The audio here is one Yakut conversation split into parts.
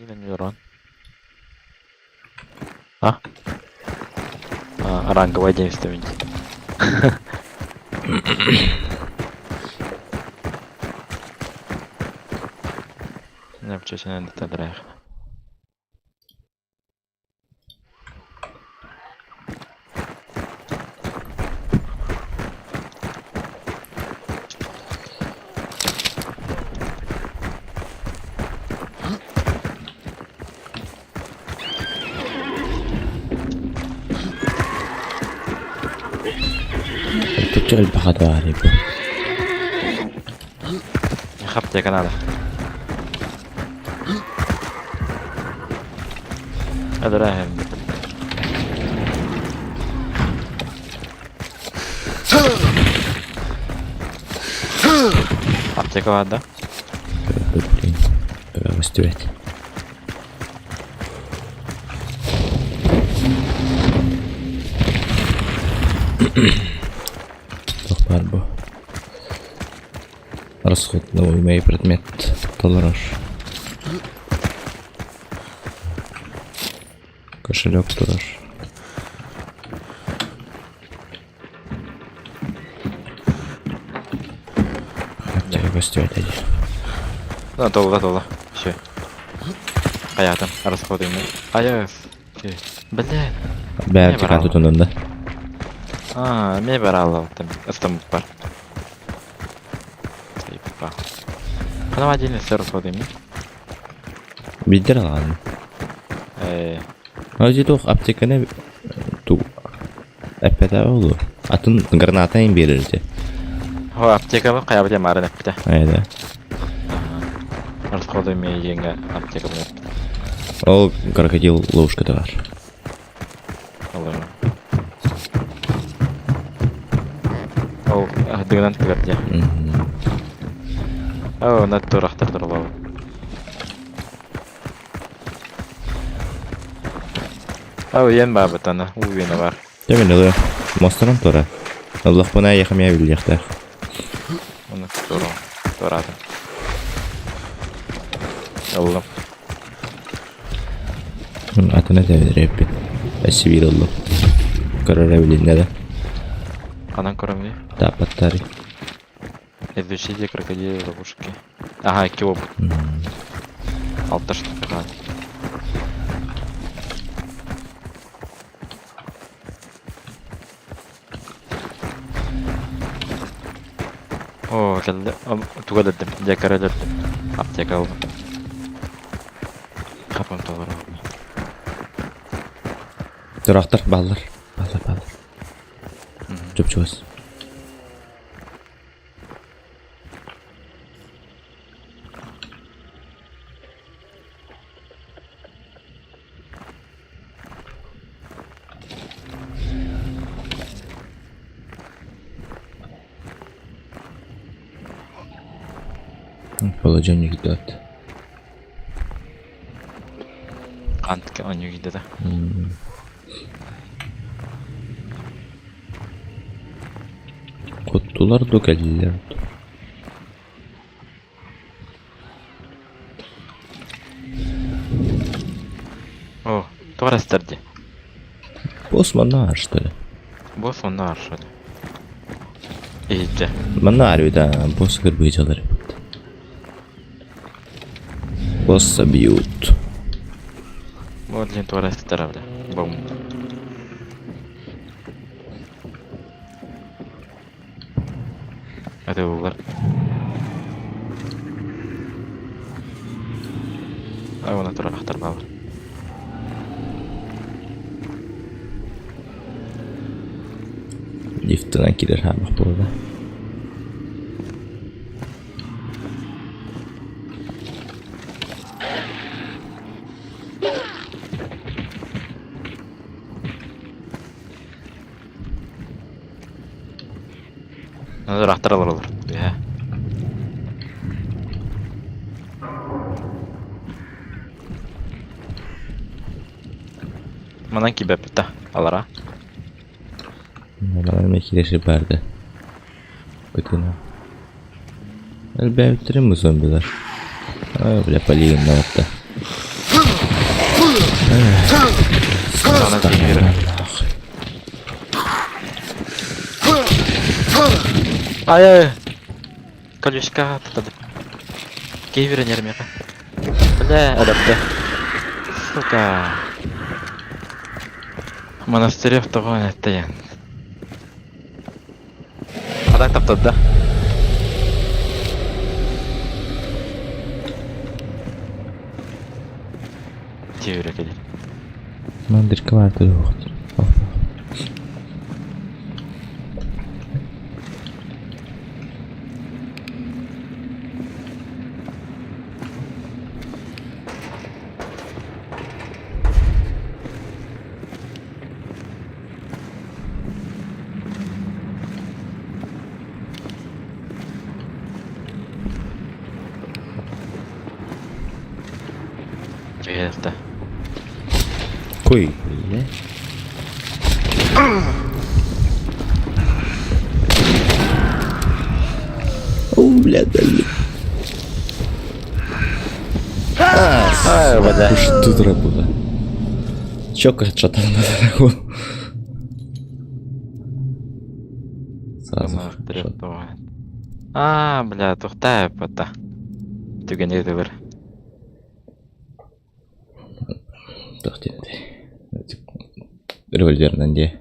Нейрон. А? А, ранговая действовать. Запчастина драйв. Tuttu элбэх баар бу. Аптека надо. Адыраһым. Аптека бар да? Блин, көстүбэт. Туох баар бу? Расходуемый предмет толорор. Кошелек турар. Көстүбэт дии. Ну, толла, толла. Все. Хайаатым, расходуемый. Айас. Бля. Бэм тикан тутунун да. А, мне баралла там ыстым бар. Типа. Ханама отдельно все расходуемый. Билдер алған. Э, Ази туох аптеканы ту эппэтэ буолуо. Атын граната им биэрэрди. О, аптека бу хайа бile марын эппитэ. Айда. Расходуемый деньги аптека бу. Ол крокодил ловушката бар. Ол. Ол дыгынан тыгар дии. О, на турахтар турлау. Ау, иэн баабыт ана, уу үөнэ бар. Дьэ мин ылыам. Мостарым тура. Ыллахпына эйиэхэ эмиэ биллиэхтээх. Оны тура, туораатым. Ыллым. Атын этэбит Өссө биир ыллым. Көрөрө билиннэ да. Ханан көрөмүй? Тааппаттары. Изучите крокодилы ловушки. Ага, икки опыт. Алта штука. О, кэллэ. Туга өлөрдүм. Дьиэккэ өлөрдүм. Аптека ыллым. Хапам толору. Тураахтар бааллар. Бааллар, бааллар. Чуп-чугас. Положение идет. Хантка оонньуу киирдэ да. Куттулар ду кэллилэр ду. О, туох эстэр дии? Босс манна что ли? Босс онно что ли? Иһирдьэ. Манна арыйда босс кырбыйдьалар эбит. Босса бьют. Вот блин, туох эстэр бля. Бум. Атыыллар. Уона тураахтар баалар. Лифтынан киирэр хаамах буолла. Ыраахтар олороллор. Үһэ. Манан киирбэппит да, алара. Манан эмиэ киирэ барды. Кытына. Элбээбиттэрин бу зомбилар. Ай, бля, полигонна барда. Ай-ай! Колючка тутады. Киһи нермеха. Бля, адапты. Сука. Монастырев тоҕо эттэ А так таптады да. Тиэрэ кэлин. Мандырка баар туруохтар. Чэйэлтэ. Куй. О, бля, дали. Ай, бля. Что тут работа? Чё шатан Сразу. А, бля, тухтай пата. Түгэн бар. Туох диэн Револьвернан дии.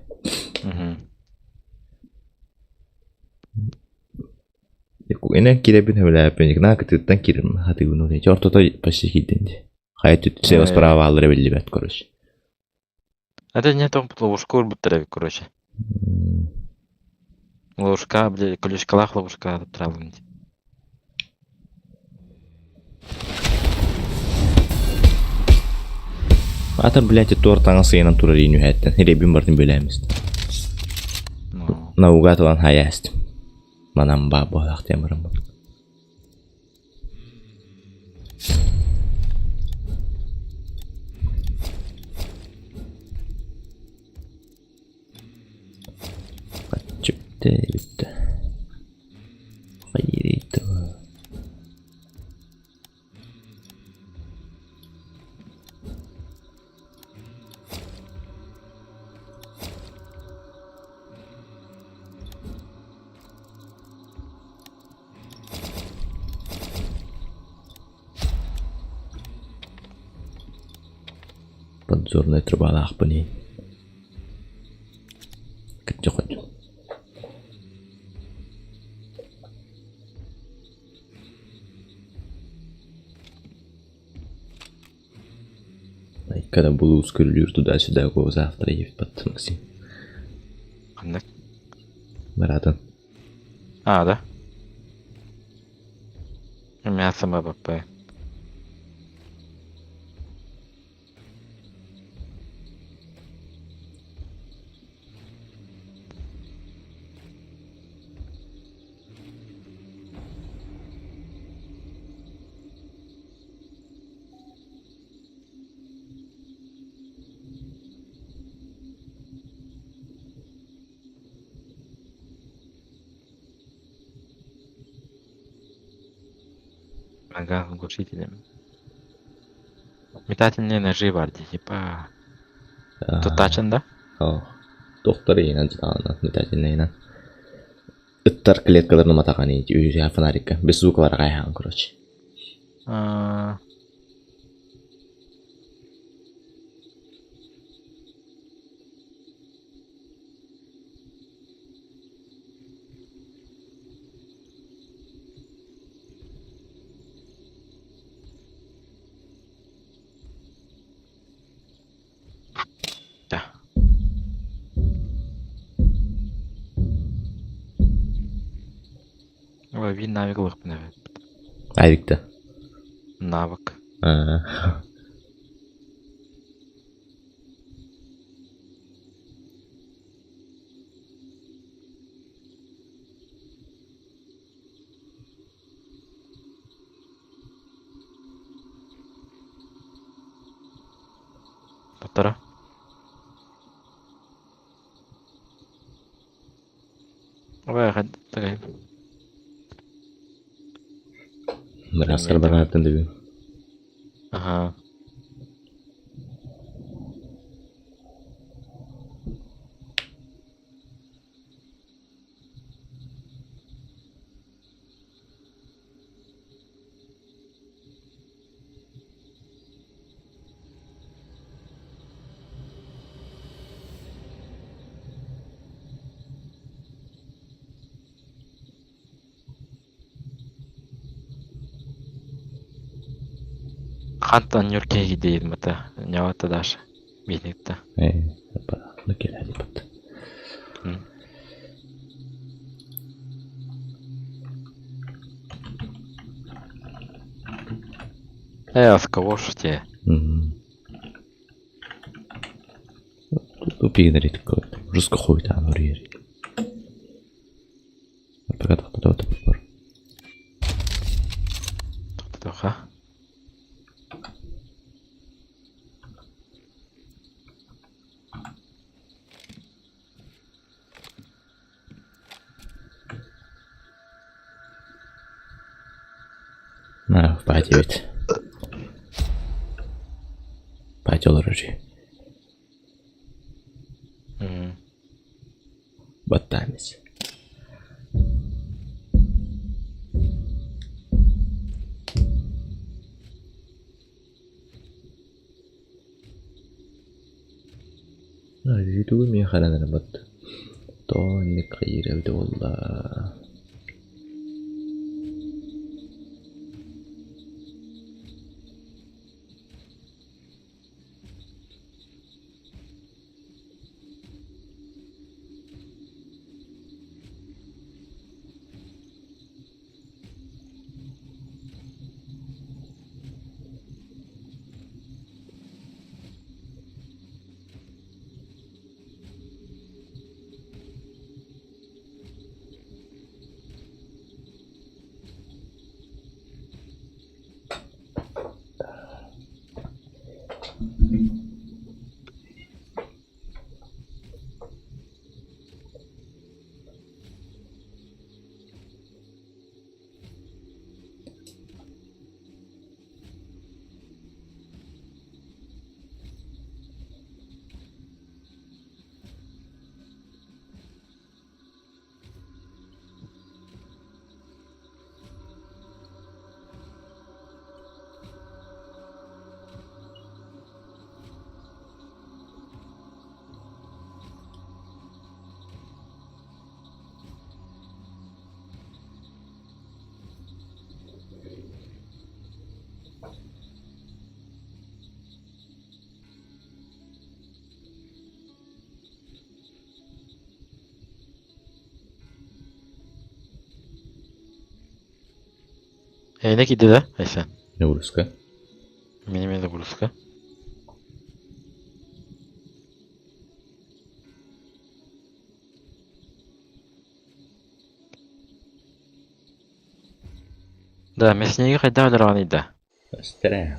Ine кирэбин хөбүлээппин на кытыттан кирим хатыыбын ол ортото почти киирдин дии. Хайа түттүсэ справа аллара биллибэт короче. Это не том ловушку урбуттар эбит, короче. Ловушка, бля, колючкалаах ловушка травлын. Ата, блядь, туор таҥас сыйынан турар иин үһээттэн. Ребин бартын бөлээмист. Ну, Наугад ылан хайаастым. Манан баа буолаах диэн баран Чүптэ бүттэ. Хайырыйды. Подзорная трубалаахпын иһин. Кырдьык Когда булуус көрүлүүр туда-сюда завтра едет под Максим. Ханнык? Баратын. А, да? Мясо МВП. Ага, глушителем. Метательные ножи бар дии, типа. Тутачын да? Оо. Доктор иинэн метательныйынан. Ыттар клеткаларын уматаҕын үһү фонарикка. Без звука бараҕай короче. А, Да. Ой, биир навык ылыахпын эбит. Авикта. Навык. А. Тоттора. Ой, такай. Быраскар барааттан дебин. Ага. Хантан ньүркэйги диир мата ньавата Даша биһиникта. Ээ, ну кэлээдиппит. Э, осколош те. Тупигнерит жестко ходит, а Пока тохтотоо Тохтотуохха. На, пойдет. Пойдет, короче. Баттаамис. Ютубу эмиэ харанарбыт. Тоҕо инник хайыыр эбитэ буолла. Эйне киирдэ да, Айсен? Нагрузка. Мин эмиэ нагрузка. Да, мясниги хайдах өлөрөҕүнүй да? Эстэрэ.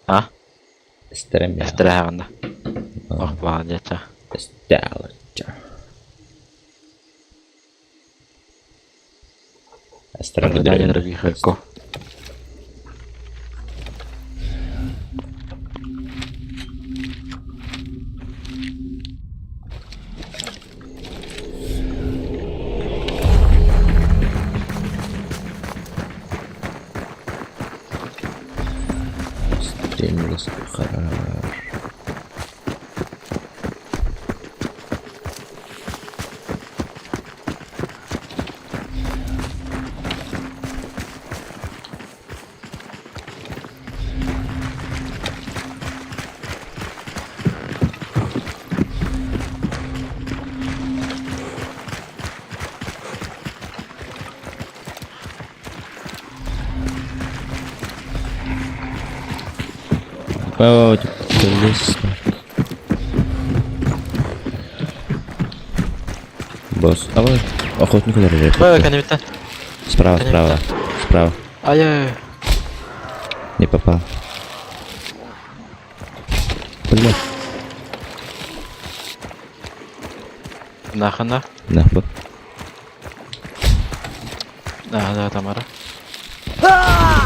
А? Эстэрэ мя. Эстэрээҕин да. Ох, молодец. Эстэлча. Эстэрэ Задание дорогих легко. Stimulus karar. О, Босс, а вот охотник ударили. Бай, коневита. Справа, справа, справа. Ай-яй. Не попал. Блин. Нахана. Нахуй. Да, да, Тамара.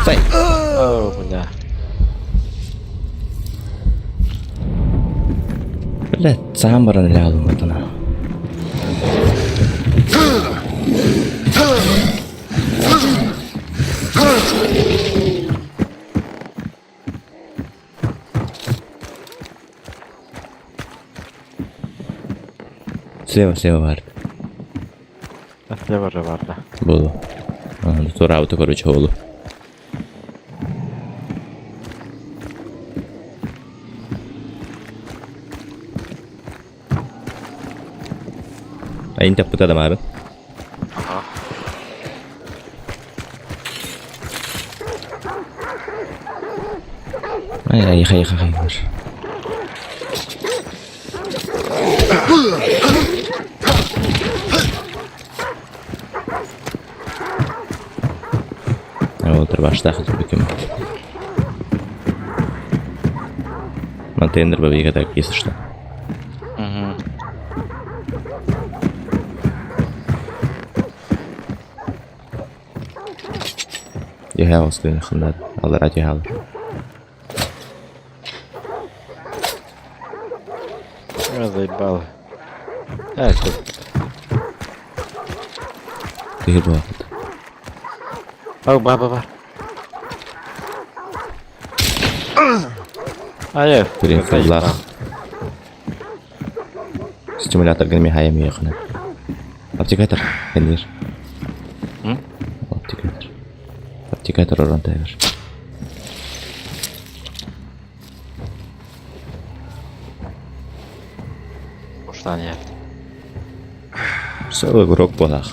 Сай. О, бля. Бля, саам баран илэ алымматана. Слева, слева бар. Слева же бар, да. Буолу. Туораабыта короче оолу. Айын таппыта да маарын. Ага. Ай, ай, хай, хай, хай. Ол тарбаштаах ким. Мантендер бабига так, если что. Угу. Яһа остуйна ханнар. Алар атяхалар. Заебал. Эх, ты. Киһи буолбут. Ау, ба, ба, ба. Ай, Перефаллах. Стимулятор гын михая миехана. Аптекатор. Кендир. М? Аптекатор. Аптекатор орон тайгар. Уштан я. Все, урок болах.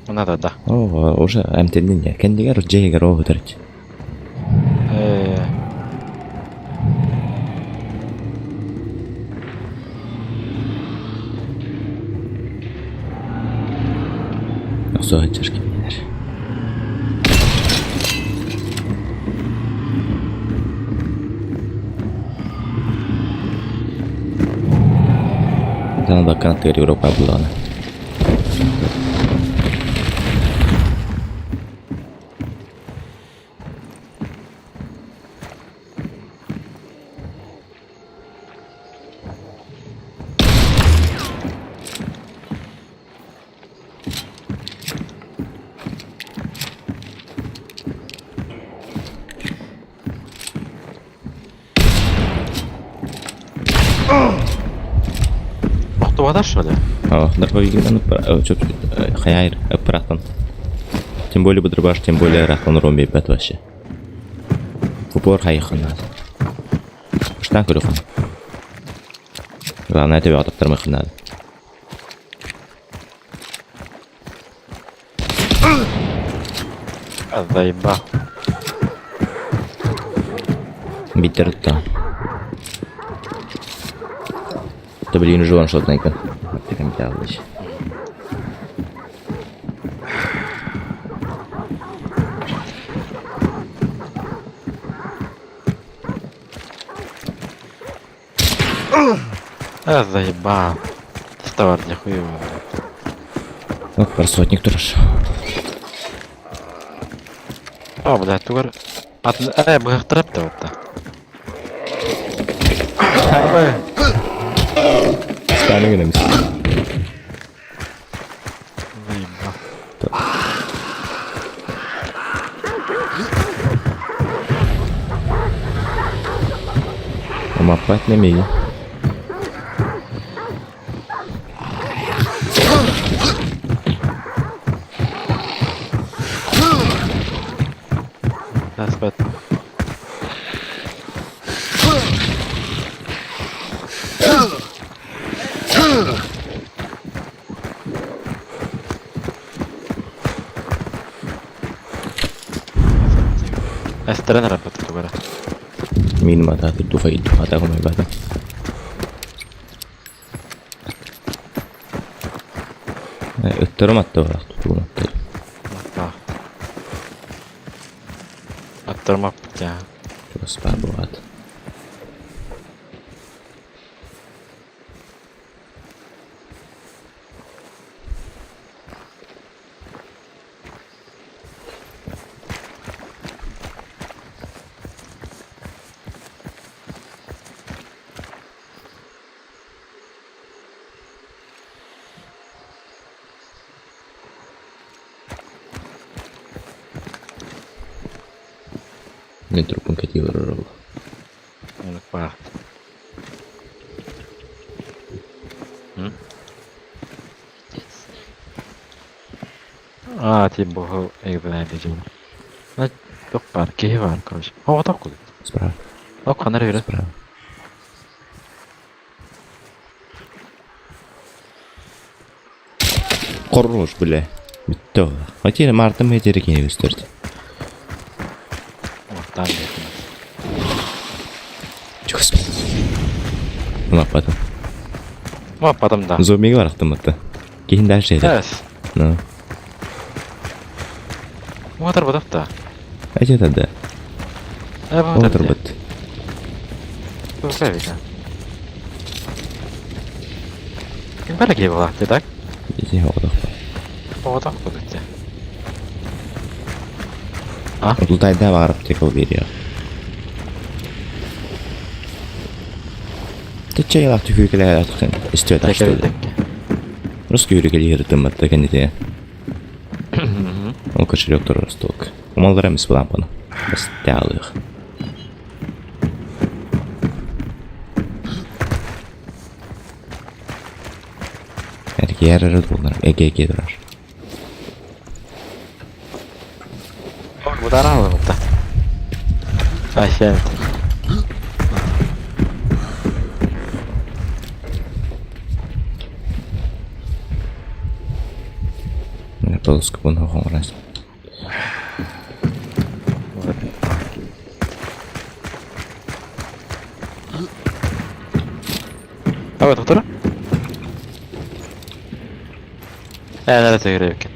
Надо, да. О, уже эмтендин я. Кендигер жегер о өтөрч. Осо чашки. Тана баккан тыгар Европа булана. Охтубата что ли? О, дробовигин чөп хаяйр аппараттан. Тем более быдырбаш, тем более рахтан ромби бәт вообще. В упор хайхан надо. Штан көрөхөн. Главное, это атаптармых надо. Заебал. Биттер та. Это блин жон что-то найка. Аптекам тялыш. А, заебал. Товар для хуева. Ох, парсотник тураш. О, блядь, тугар. Быхтырап та вот. Станы гынамыз. Заебал. Умаппат немеги. That's bad. Эстерен работает тугара. Мин мата туфа иду хата кумай бата. Өттөрүм атты бар, тутугун атты. Мата. Аттырмап я. Чугас бар бугат. Мен трупын кати барар Бар. А, ти богу, эгзэнэ дижин. На, ток бар, киһи бар, короче. О, ток кул. Справа. Ок, ханар бирэ. Справа. Хорош, бля. Бүттэ ол. Хотя мартым этери кини көстөрдө. Оттан диэтим. Чугас. Лаппатым. Лаппатым да. Зомбига барахтым атта. Киһин дальше этер. Эс. Ну. Уотар бутап да. Эти да. Уотар бут. Ким бара киһи буолаахтыы так? Ити оҕотох. Оҕотох курдук дии. Тутайда баар аптека биэриэх. Тычча ялах түһүүкэлээ истибэт ашты. Рус күүрүкэлии ырытымматта кэннитэ. Ол кошелек турар столк. Умаллара эмис булампаны. Бас тяалыах. Эргийэр эрэ буоллар, эгэ-эгэ турар. Бутараалыбыта. Айсен. Полоскабын хоҥорон Давай, доктора. Ээ, нэрэ тегирэбикин.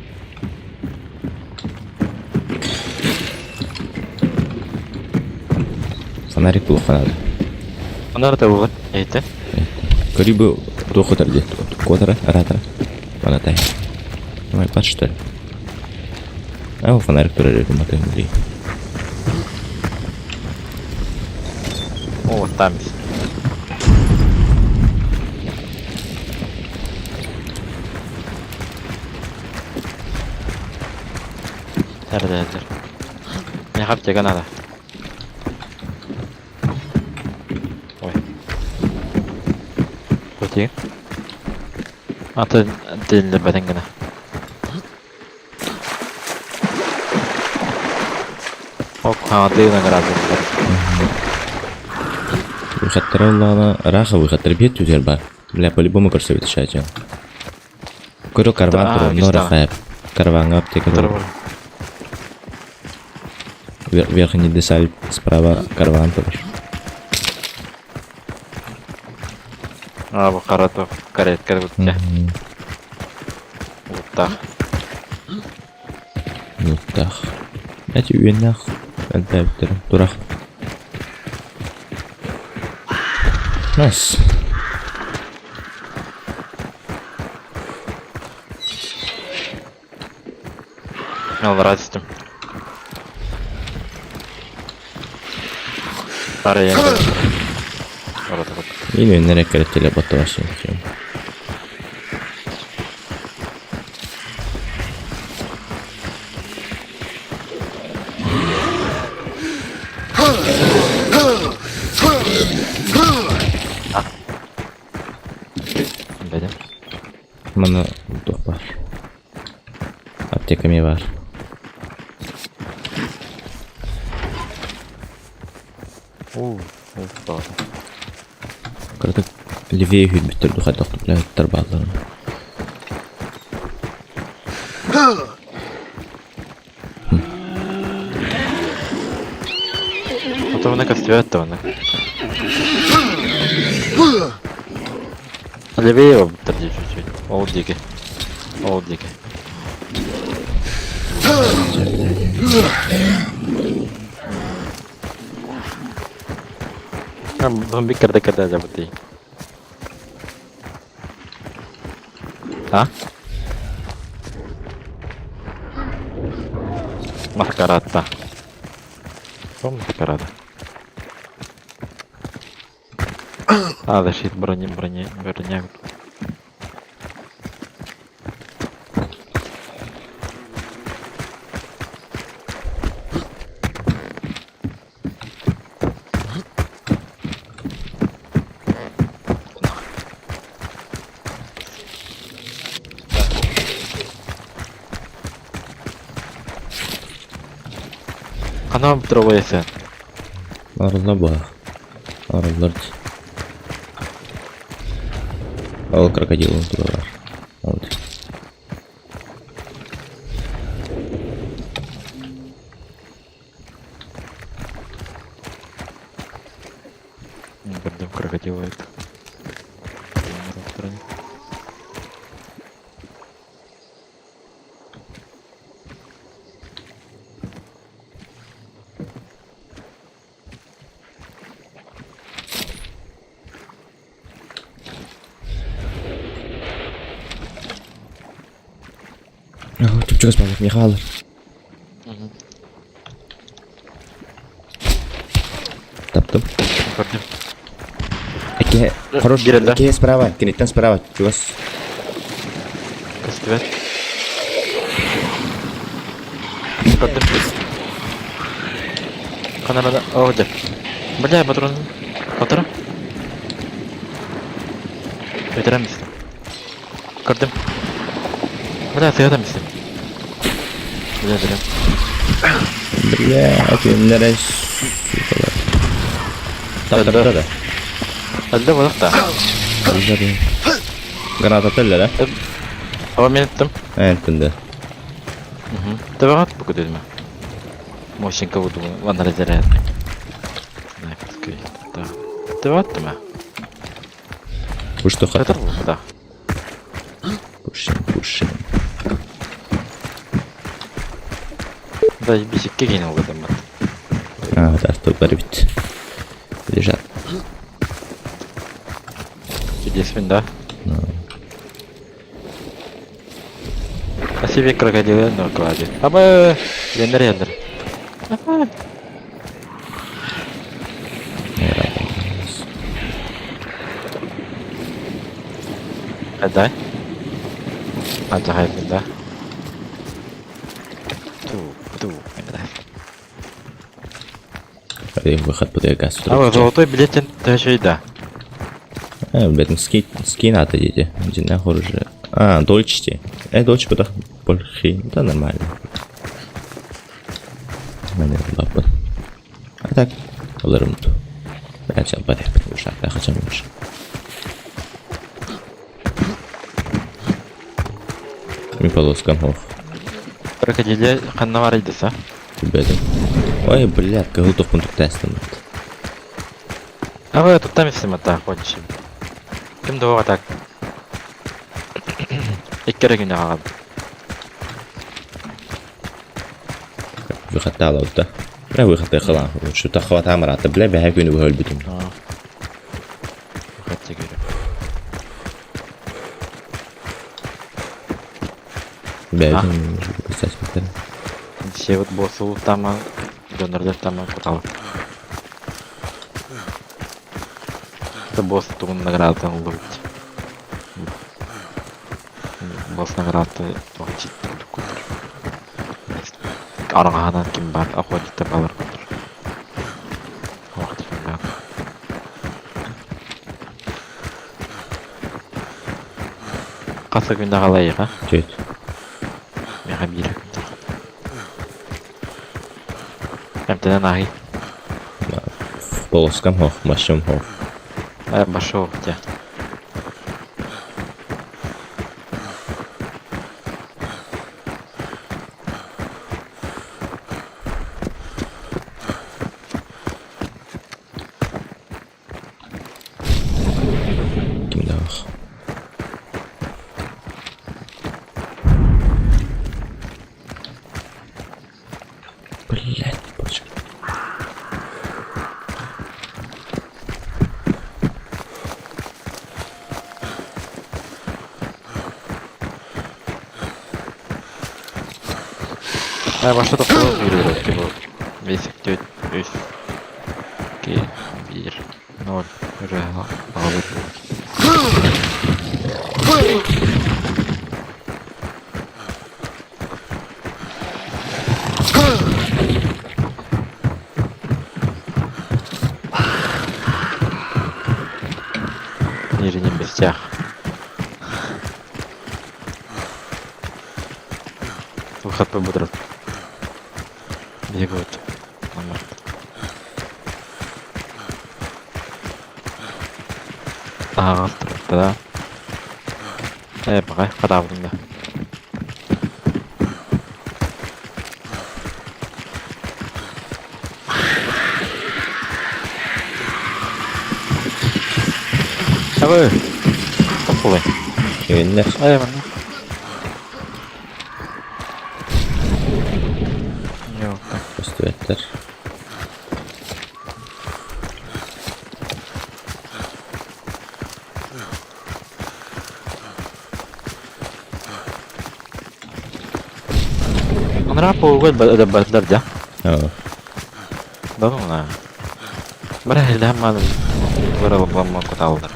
Фонарик булуохха наада. Фонарь табыллар. Эйте. Көрүү бу туох кутар диye. Куотара, араатара. Мана тай. Давай, бат что ли? А, фонарик турар этим атын дии. О, там. Эрдэ Миэхэ аптека надо. Ой. Хотин. Аты тилиннэрбэтин гына. Ок, хаҥатыы наградалар. Выходтара ыллаҕына, ыраах выходтара биир түгэр баар. Бля, по-любому көрсөбүт шаачан. Көрө карван А, турар, кистаҕа. хайап. Карваҥҥа аптека турар. Верхний десаль справа карван турар. А, бу хара туох каретка бутта. Уттах. Уттах. Эти үөннээх элбээбиттэр турах. Nice. Аллараа түстүм. Арыйан Мин үөннэр эккирэттилэр боттубашын. Бэдим. Маны туох баар. Аптека эмиэ баар. Уу, Кыратык левее үһүрбүттэр дуу хайдах бля баалларын. Отуна көстүбэт да оны. Левее барбыттар дии чуть-чуть. Ол диэки. Ол диэки. Зомби кэрдэ кэрдэ дьабытый. А? Маскарадта. Что маскарада? А, защит брони, брони, броня. Ханан бүтэр Арылла баах. Арыллар дии. Ол крокодил турар. Вот. Көрдүм крокодил эбит. Чугас баалар, миэхэ бааллар. Таптым. Көрдүм. Иккиһэ, хорош, Биэрэллэр. иккиһэ справа, киниттэн справа, чугас. Көстүбэт. Көрдүм. Ханарада, о, дьэ. Бля, патрон. Патрон. Ветеран мистим. Көрдүм. Бля, сыһыатан мистим. Бля, бля. Бля, күннэрэ сукалар. Таптарда да. Өлдө буолуох да. Өлдө да. Граната өллөрө. Aba мен еттим. Эттим да. Төбөҕө бу көтүлмэ. Мощенко буду анализировать. Төбөҕө ма? Пуш то Хатыр да. Пушим, пушим. Да, бисикке кейин алгатым бат. А, да, тут бит. Лежат. Чудесмин, да? Спасибо, крокодилы, но клади. Аба, яндар, яндар. Дай. А, да. Ту, ту, Выход ПДГ А, золотой билет даже да. А, блядь, скин, скин отойдите. Иди нахуй уже. А, Дольче. Дольче потом больше. Да нормально. Нормально, бабы. А так, alırım. Ben sen bana uşaklar kaçamamış. Ми полоскам хох. Крокодиле ханна бар идеса. Бедим. Ой, блядь, кого то фунтук тестом. А вы тут там если мата хочешь. Ким дуга так. Иккере күнә калган. Выход да. Бля, выход хала. Что-то хвата марата. Бля, бля, күнү бөлбүтүм. Выход тегереп. Бля, А? Севет босу тама, донордер тама кутал. Это босс тугун награда лут. Босс награда тугчит кутур. Аргаанан ким бар, охотникте балар кутур. Охотник бар. Каса күндө калайык, а? Чөйт. Меха бир күндө. Эмтенен ахи. Полоскам хох, машым хох. Башов, где? Ким да хох. Блядь, бочка. А, во что то типа, весь тёть, үс, ки, бир, ноль, уже, алып. Неринен бестях. Выход по будрат. Бегают. Номер. Ага, да. Пока, подавлен, да. Абы! Тохтолой. Үүннэр. Ай, манна. Ёлка. Көстүбэттэр. Анараа полуга өлөрбөтүлэр дьэ. Оо. Да ну на. Бара элдэһэн мааны бара бамма кутааллар.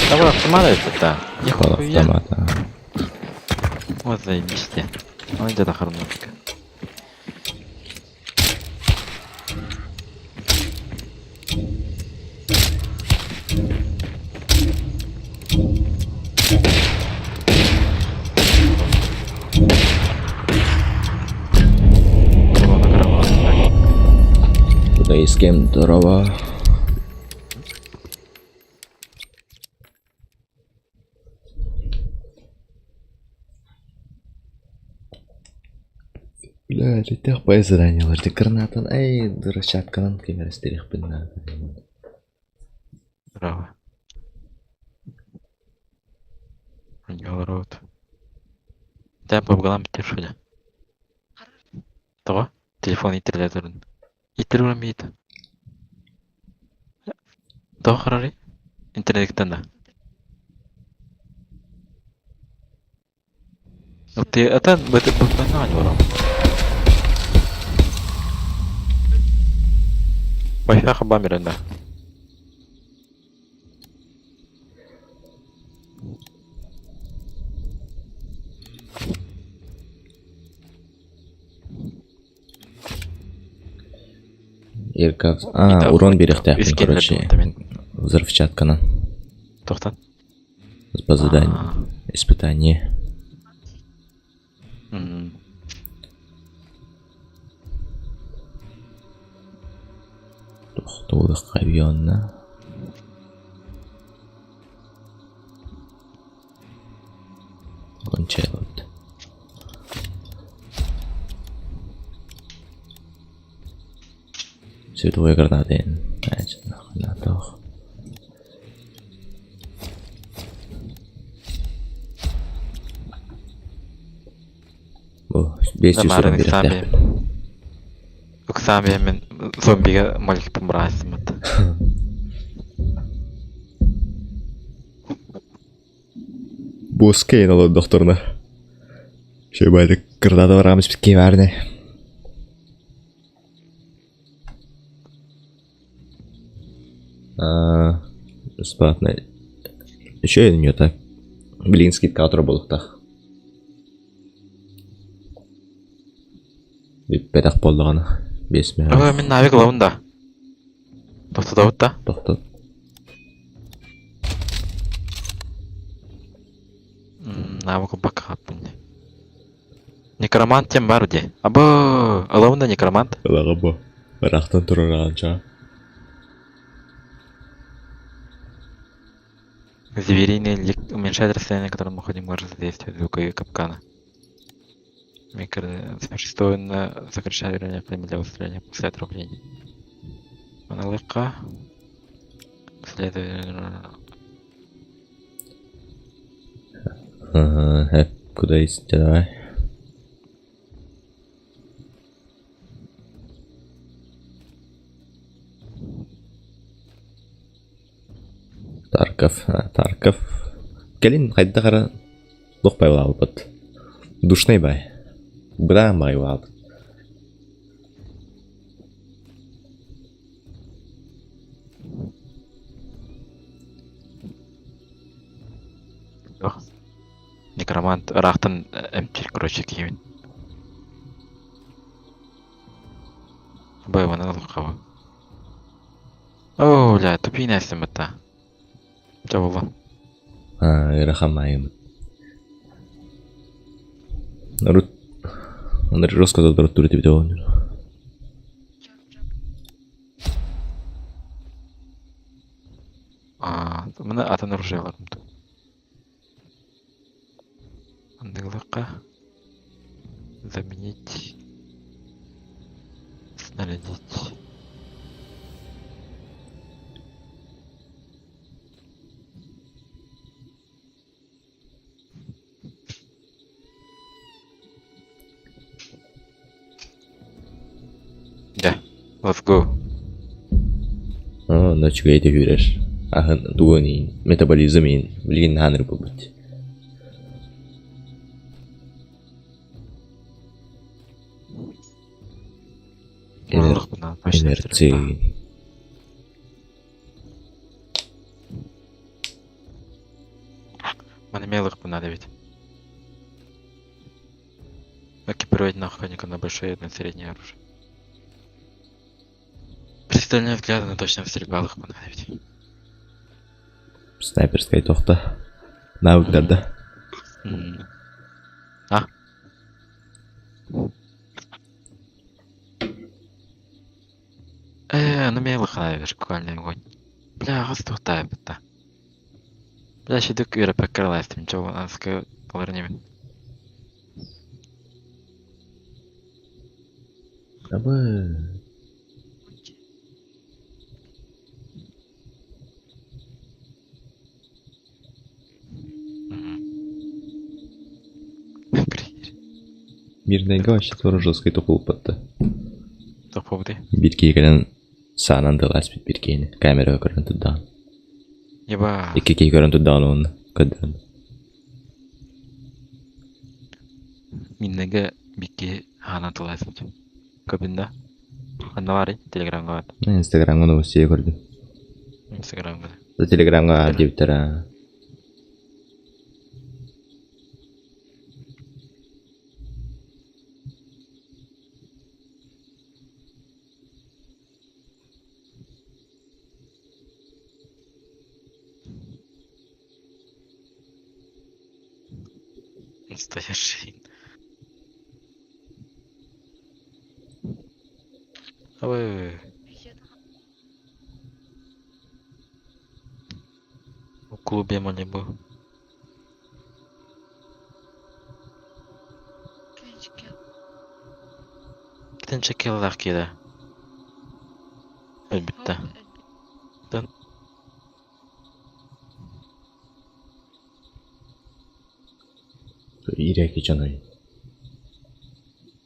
Давай автомат это. Пол автомата. Вот заебись те. Он где-то харнушка. Куда и с кем здорово. Бля, летях по заданиялар гранатан, эй, дурачатканан кемерестерихпин надо. Браво. Рот. Тәп бабгалам битер шуля. Тоҕо? Телефон иттерлетөрүн. Иттер уран бит. Тоҕо харары? Интернеттен да. Ты это это банан Wi-Fi хабамерен да. Ирка... А, урон берехтяхпин, короче. Взрывчатканан. Тохтан. По заданию. Испытание. Тохтуулах авионна. Кончайлот. Световой гранаты. Нахуй Бу 500 урон биэриэхтээхпин. Ыксаан мин зомбига моликпын быраасыммыт. Босскейн олордохторуна. Шөбайды граната барамыз бит кемәріне. Бесплатно. Еще не так. Блин, скидка отыр болуқтақ. Бүппетақ болдығаны. Бес мә. Ой, мин навик лабын да. Тоқтатабыт да. Тоқтат. Навык бакапын. Некромант тем бар де. Абы, ылабын да некромант. Ылағы бу. Бірақтан тұрырағанша. Звериный лик уменьшает расстояние, на котором мы ходим, может задействовать звуковые капканы. Микро... Существенно сокращает время для усиления после отравления. Монолыка. Следует... Ага, куда есть, давай. Тарков, Тарков. Кэлин хайдах эрэ туох байылаабыт. Душный бай. Быраан байылаабыт. Некромант ыраахтан эмтиир короче киһибин. Бай манан ылыххаба. Оо, бля, тупиин эстиммит да. Дьэ буолла. Аа, ыарахан маайыммыт. Рут Росказа тур тебе Аа, маны атын оружие ыларым дуу. Андыгылыкка. Заменить. Снарядить. Yeah, let's go. Оо, онно үчүгэй түһүүрэр. Аһын тугун иин, метаболизм иин, билигин наһаа ынырбыппыт. Энер энерция Маны мелых надо ведь. Экипировать на охранника на большое и на среднее оружие. Пристальные взгляды на точном стрельба ведь. Снайперскай тохта. Навыктарда. А? Ну мелых надо вертикальный огонь. Бля, газ тухтаабыта. Бля, шидык үөрэппэккэ ылаастым, чоо аныска ылар инибин. Абы. Мирнэйгэ вообще тоже жесткий тохулуппатта. Тохпобутый. Биир киһи кэлэн саанан тылааспыт биир киһини камераҕа көрөн турдаҕын. Еба. Икки киһи көрөн турдаҕын уонна көрдөөн. Миннэгэ бикки хаанан тылааспыт. Көбүн да? Ханна баарый? Телеграмҥа баар. Инстаграмҥа новостей көрдүм. Инстаграмҥа. Телеграмҥа баар диэбиттэр аа. Настоящий. Ой. У клубе Малибу. Китинчэ кыллаах киирэ. Өлбүттэ. Иирээки дьоной.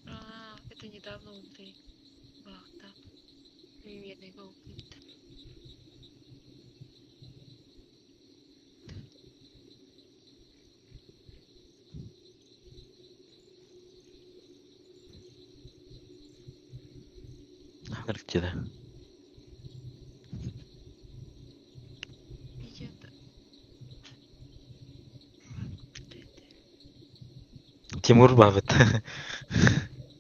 А, это недавно убили. Бахта. Примерно убили. Арктида. Тимур бабыт.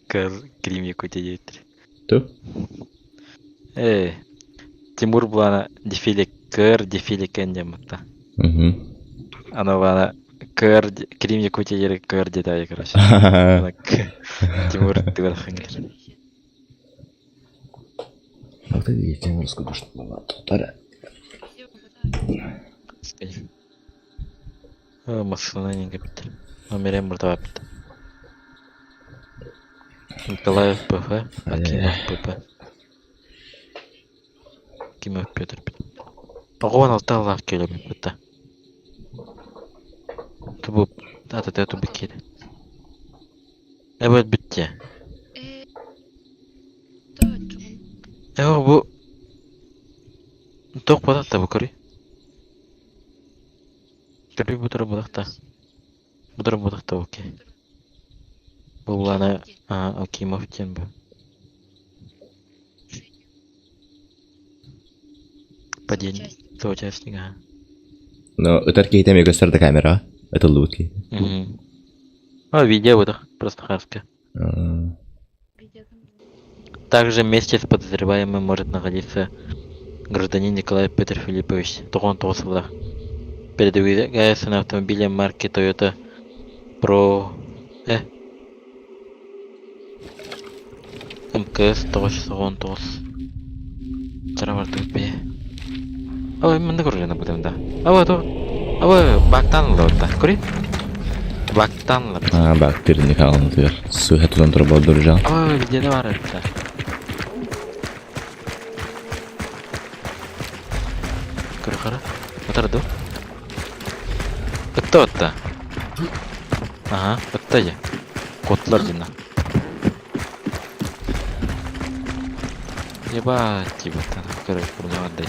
Крим Якутия диэбиттэр. Ту? Э, Тимур булана дефиле кыр дефиле кэн диэммитта. Угу. Аны булана кыр Крим Якутия диэри кыр диэтэҕэ короче. Аны Тимур тыгар хангер. Вот и видите, раскудушно. Массыына иҥэбит. Номерем быртабаппыт. Николаев ПФ, Акимов ПП. Акимов Петр. Оҕуон алта аллаах киэлэбиппит да. Тубу атата тубу киирэ. Эбэт бүттэ. Э бу туох буолар бу көрүй. Көрүй бутура буолахта. Бутура буолахта окей. Бу булана Акимов диэн бу. Падение соучастника. Но ытар киһитэ эмиэ көстөр да камераҕа ытыллыбыт киһи. А, видео вот просто хаска. Также вместе с подозреваемым может находиться гражданин Николай Петр Филиппович, тоҕон тоҕус Передвигаясь на автомобиле марки Toyota Pro МКС 919. Чаравартык бе. Ой, манна көрүлэнэ бутым да. Аба то. Аба бактан лотта. Көрүй? Бактанлар. Аа, бактырны хаалынытыгар. Сыыһа тутан турар болдуржал. Ой, где бар это? Кырхара. Отарду. Ытта отта. Ага, ытта же. Котлар дина. Ебать, типа, там, короче, отдай.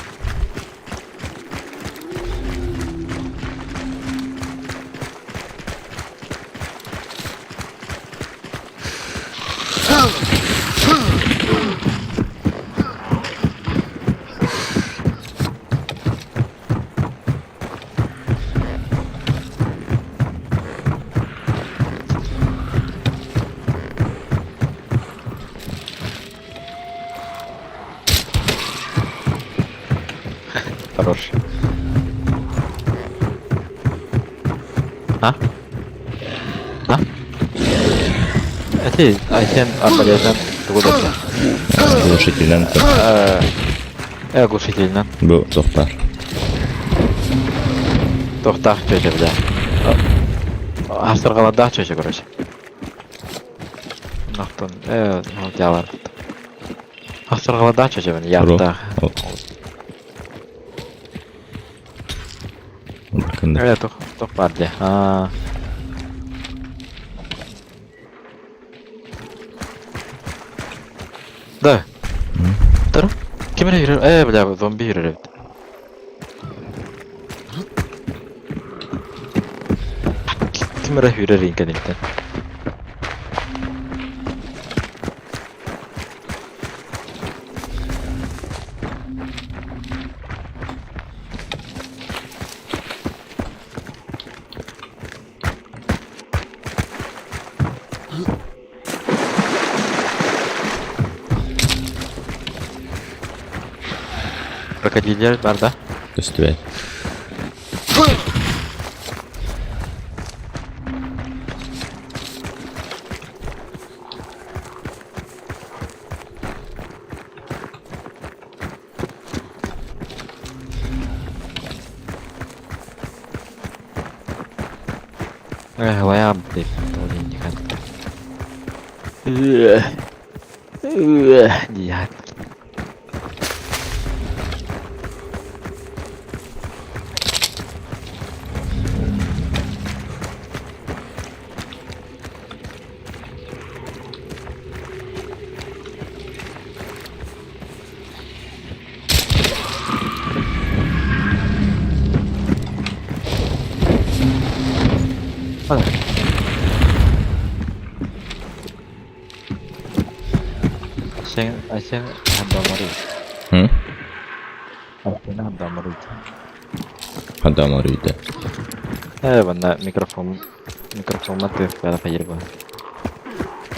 Хорош. А? А? Эти, Айсен арбалетынан тугу да. Глушительнен Глушительнен. Бу тохтар. Тохтаах чөчө бля. Астыргалардаах чөчө короче. Нохтон, дялар. Астыргалардаах чөчө мен яттаах. Кында. Тох, тох бар де. А. Да. Тұр. Ким эрэ yürür? Бля, зомби yürür эбит. Ким эрэ yürür инкенниттен. Крокодилдер бар да? Көстүбэт. Эх, лаям деп, Дият. Айсен хадамары. Hı? Айсен хадамары. Хадамары үйді. Бана микрофон микрофон ты бара файыр ба.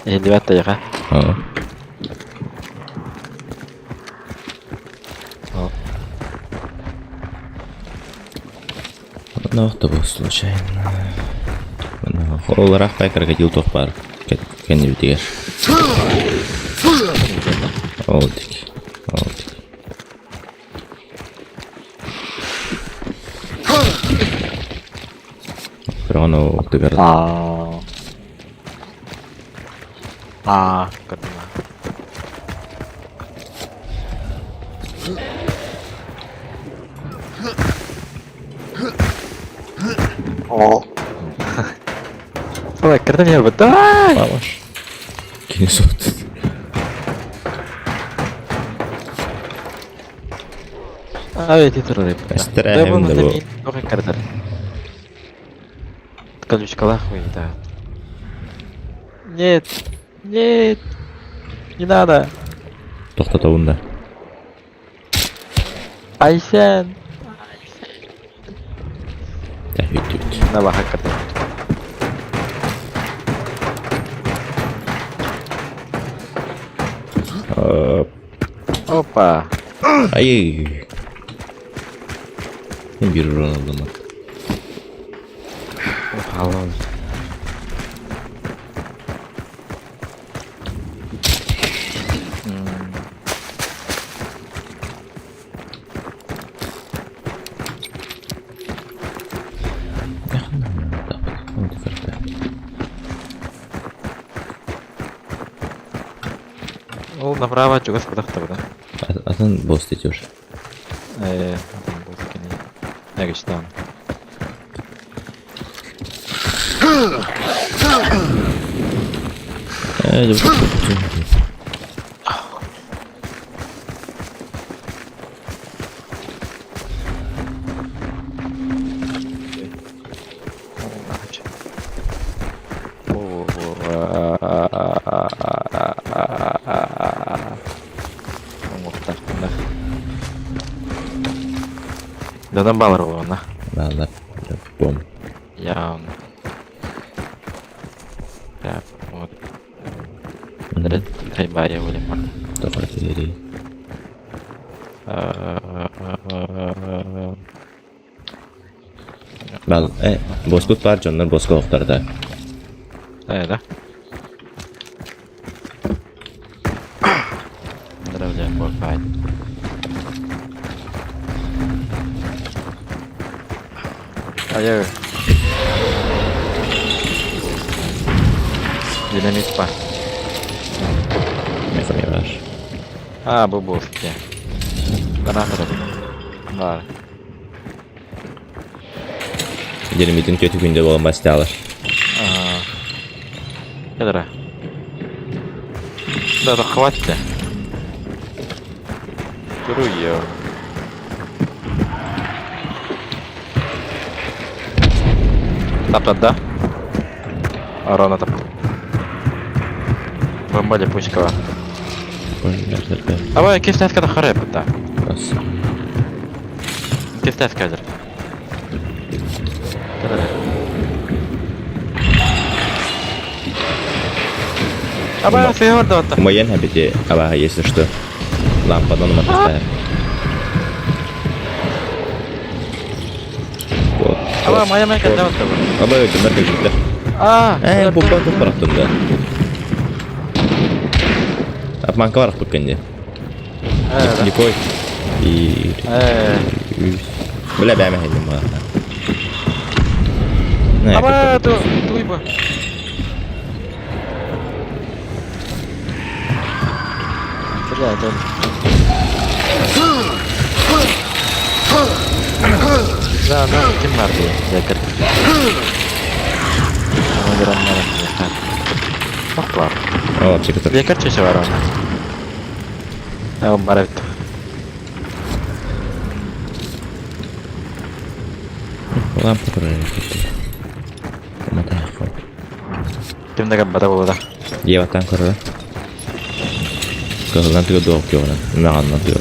Либат яха. Аа. Ну, был случайно. Оларақ пай крокодил тоқ бар. Кәне бітігер. Ол дик. Ол дик. Бірақ анау тыгар. Аа. Аа, көрдүм. О. Ой, кырдым я бу. Давай! Мамаш. Кини соқты. Ай, ти турар. Әстірәһем де бу. Тоқ кырдыр. Колючкалах хуй, да. Нет. Нет. Не надо. Тоқтатауында. Айсен. Тә, үт, үт. На баха кырдыр. Опа. Ай. Мен бір урон алдым. Алло. Ол направо чугас бытахтабына. Атын босс дети уже. Атын босс кини. Эгичтан. Дьонум баалар буолуона. Бааллар. Бом. Я вот. Хайбая были. Тоҕо тиэрий. Бал, боскут баар дьоннор боско охторда. Да. Айа. Динамит па. Мехами бар. А, бу боске. Бар. Динамитин көтү күндө болан басталар. Кедра. Да, да, хватит. Туруё. Таптат, да? Арона тап. Бомбали Пучкова. Давай, кистяска да харе, да. Кистяска кадр. Давай, фигур да. Моен хабите, аба, если что. Лампадан матастар. Вот. Аба, моя майка да. Аба, өтүмөр көлүктөр. А, бомба туппараттында. Обманка бар буккенде. Никой. И Бля, бәмә хәйдем ма. Аба, ту, туйба. Бля, это... Да, да, ким бар дии, лекарь. Ох, бар. О, вообще который. Лекарь чеше бар оны. О, бар бит. Лампа турар. Ким деген бата болуда. Еваттан көрөр. Кыһылдан тыгы дуох киоҕунан. Мөҕаннан тыгы.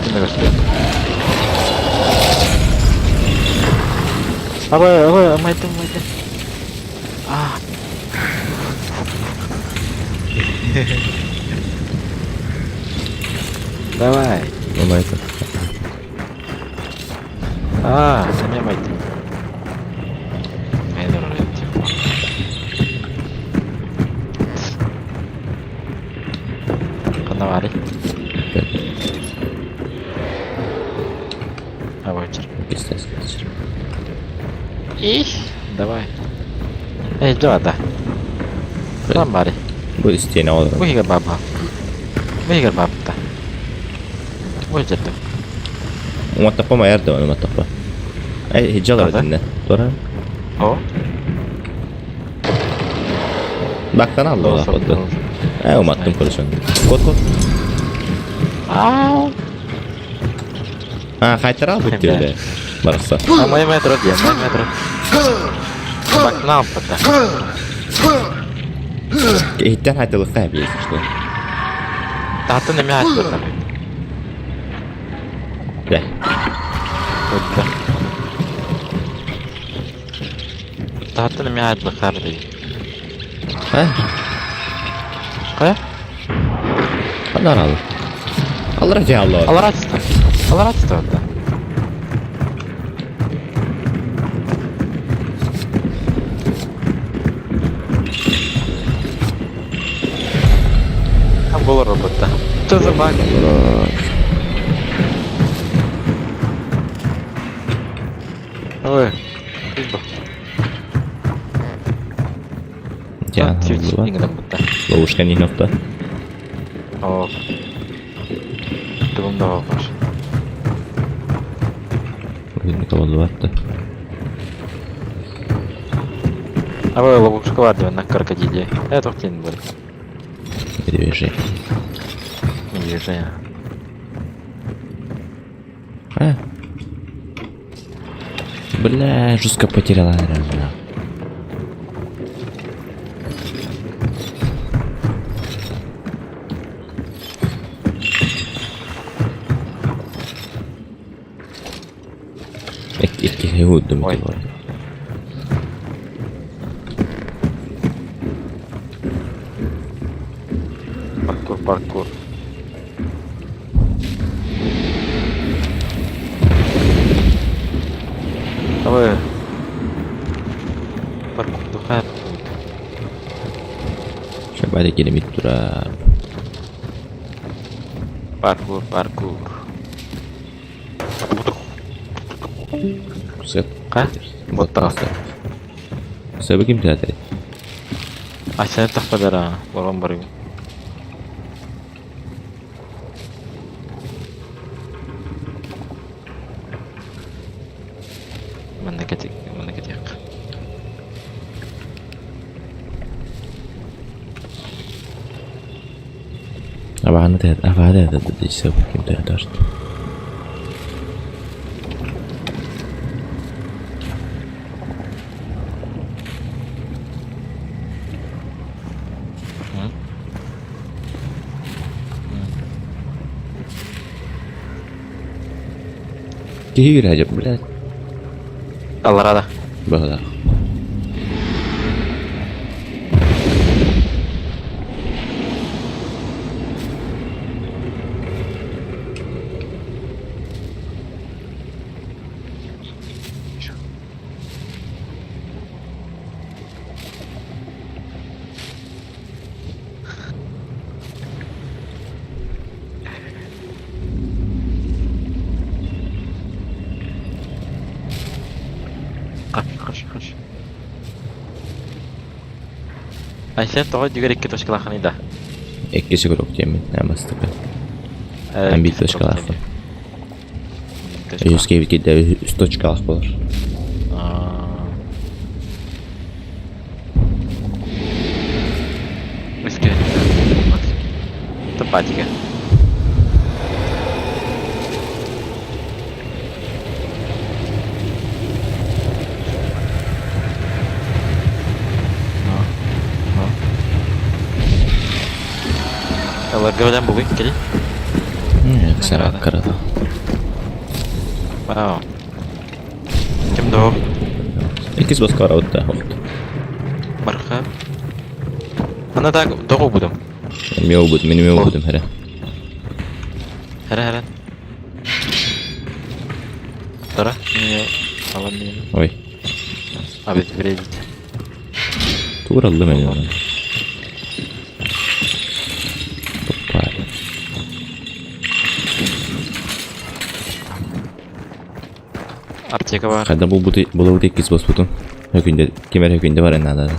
Ким да көстү. Аба, аба, майтым, майтым. А. Давай. Умайты. А, сами майтым. Мен типа. Ханна бары. А, вечер. Их, давай. Эй, да, да. Там бары. Бу истиэне олорор. Бу иһигэр баба. Бу иһигэр баабыта. Бу жерде. Уматтаппа майар да уматтаппа. Эй, хиджалар Ада? динне. Тора. О. Бактан алды ола подды. Э, уматтым көрөсөн. Кот кот. Ау. А, хайтар ал бит диде. Барса. А моя метро где? Моя метро. Бактан алыппыта. Иттен хайтылыкка бейс что. Татын эме айтты. Да. Өттө. Татын эме айтты харды. А, Кая? Алар ал. Алар же алар. Алар ачты. Алар ачты да. Там был робот, да. Что за баг? Ой, пизда. Диана Ловушка не нохто. О. Тугум да бар. Николай Аба ловушка бар деп на крокодиле. Это тохтен был. Медвежий. Медвежий. А? Бля, жестко потеряла, наверное. Ой. Паркур, паркур. Давай. Паркур духай. Шабада келемит турар. Паркур, паркур. Сеп. Ка? Вот Себи ким театр? А сен тахпадара, борон барым. Манна кетик, манна кетик. Абааны театр, абааны театр себи ким театр. Киһи үрэжеп, блядь. Алларада. Баһыда. Каш, каш, каш. Ай сен тоҕо дьүгэр икки точкалааххыный да? Икки көрөк диэмин, амастыка. Эн биир точкалаахпын. Үс кэбит кидде үс точкалаах болар. Өскө. Топатика. Ну, ну. Аларга белән бугын кели. Сара карада. Вау. Ким до? Иккис баска барабыт да. Барха. Ана так догу будум. Мео бут, мен мео будум хәрә. Хәрә хәрә. Тара, не алам мен. Ой, Обезвредить. туураллы мен оны. Туппар. Аптека бар. Хайда бул бут булу иккис бас бутун. Хөкүндө кемер хөкүндө бар энә ада.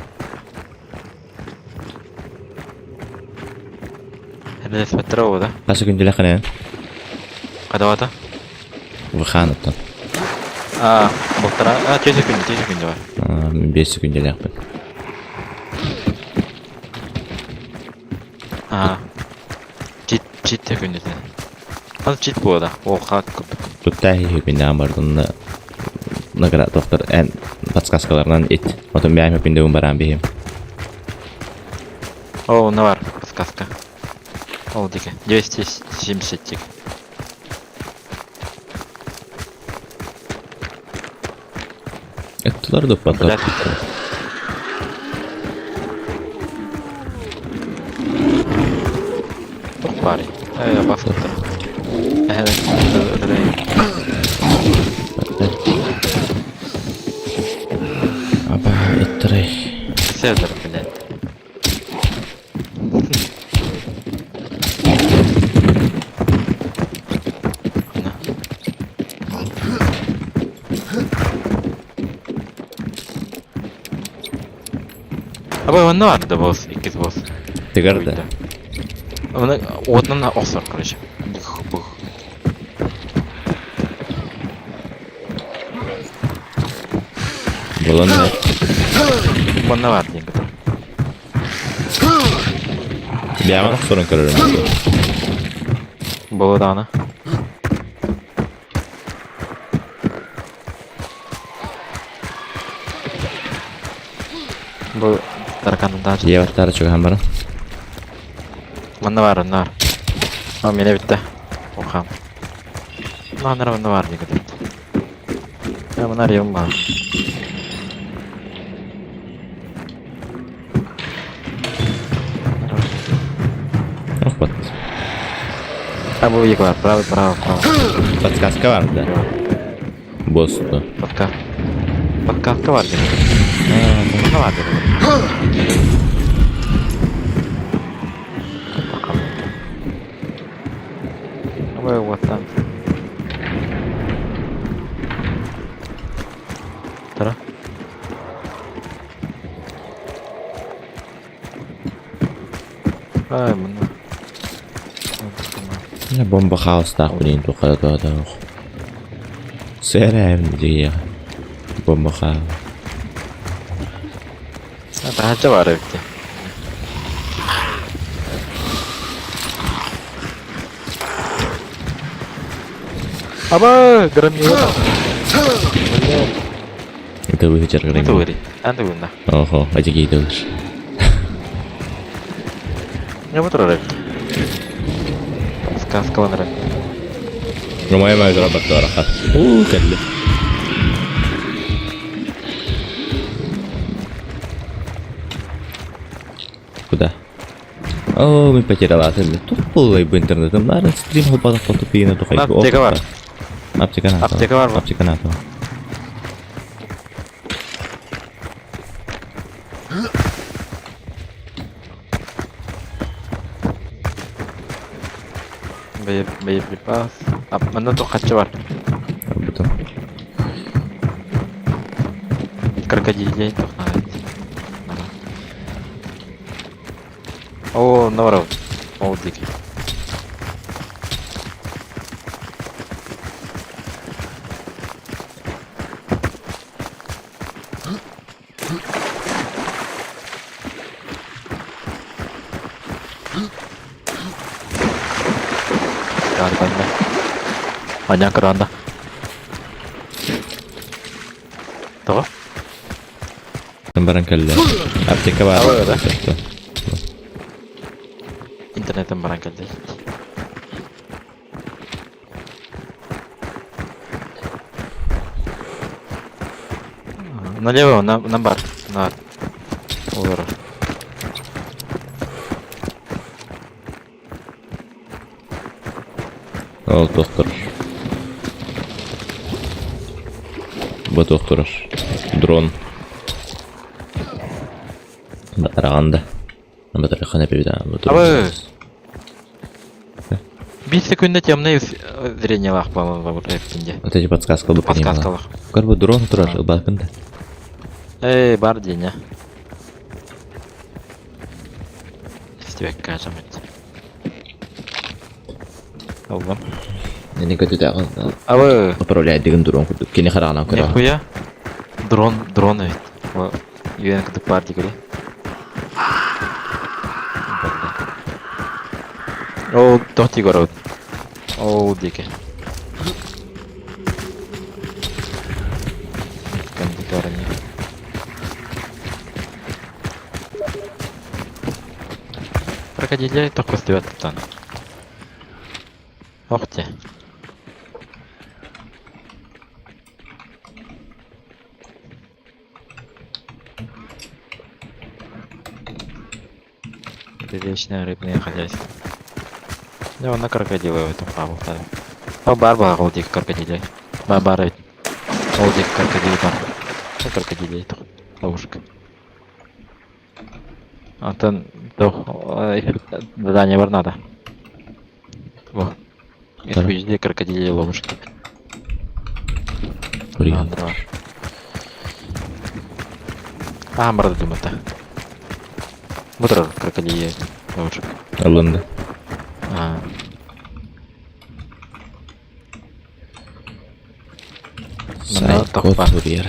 Хәрә спектра да. Кайсы күндө ләхәнә? Кадавата. Ваханыптан. А, былтыра. А, тез күндө, тез күндө бар. А, мен 5 күндө ләхпин. А. Чит, чит те күндө. Ал чит бу да. О, хак көп. Тутта хөкүндө амардын наград доктор эн подсказкаларынан ит. Отон бәйм хөкүндө баран бихим. О, на бар, подсказка. Ол дике. 270 тик. Эттилар да патлар. Тух бар. Э, басып. Э, Аба, иттирей. Седер, блядь. На. Абы онно бар да босс, иккис босс. Тыгар да. Оны уотунан охсор, короче. Бух, бух. Булан Манна бар диэн кытар. Бэйэҕин охсорун көрөрүм. Буолуо даҕаны. Бу тараканын Дьиэ баттаары чугаһаан баран. Манна баар, онно баар. О, миэнэ бүттэ. Ухаам. Манна манна баар диэн көтөрт. Мына арыйым баар. Ох, бат. А, бу екі бар. Право, право, право. Подсказка бар да. Босс-то. Подка. Подказка бар диэн. Манна бар диэн. Ой, вот там. Тара. Ай, мына. Бомба хаостаах билин тухара туһатаах. Сэрээм дии. Бомба хаос. Таһырдьа баар эбит дии. Аба, громила. Это выход Это выри. Аны гунна. Охо, эти дылыр. Не бу турар эбит. Сказкаланар. Ромая май рабаттара. Уу, кэллэ. Куда? О, мы потеряла Тупой бы интернетом. Наверное, стрим холбадах потупи на тухай. Аптека бар. Аптека на. Аптека бар бу. Аптека на. Боеприпас. А, манна туох хаччы бар. Бутон. Крокодилей туох надо. О, наоборот. О, дикий. Карбанда. Аня каранда. Тоҕо? Баран кэллэ. Аптека бар. Алло, да? Интернеттен баран кэллэ. Налево, на, на бар. На. Олорор. Ол доктор. Бу доктор. Дрон. Батараганда. Батарахана бибида. Абы! Биир секунда темное зрениелаах буолан эппинде. Вот эти подсказка бы понимала. Подсказкалах. Как бы дрон турар, бакында. Эй, бар диэн Истибэккэ кажамыт. Ыллым. Не көтүтэ Абы! управляет деген дрон курдук. Кини хараҕынан көрө. Нихуя. Дрон, дрон эбит. Үйэн кытык бар дии Ол тоох дии көрөбүт. Ол диэки. Кондиторни. Крокодилей тоох көстүбэт туттан. Ох те. Это вечное рыбное хозяйство. Да, на крокодилы в этом хабу. О, бар ол диэки крокодилей. Бар бар эбит. Ол диэки крокодил бар. Ну, крокодилей тух. Ловушка. Антон, туох задание бар надо. Во. Исключите крокодилей ловушки. Привет. А, бар думата. Бу турар крокодил ножик. Ыллын да. Аа. Манна Сайт тохпа. код суруйар.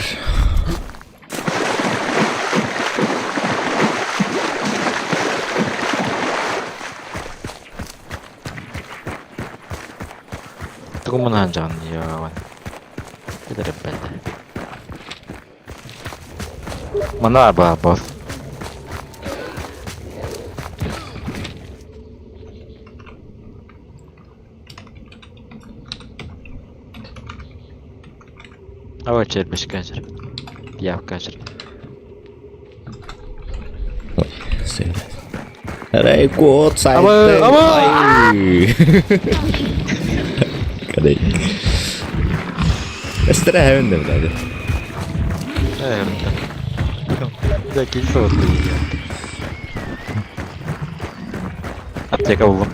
Тугу мунаан дьаҕан йоон. Билэрбэт. Манна ба босс. Ава чербиш качер. Пьяв качер. Ой, сыра. Рэй, кот, сайт. Аба, аба! Ай. Кадай. Эстера хэвен да блядь. Да, кильцо Аптека буллум.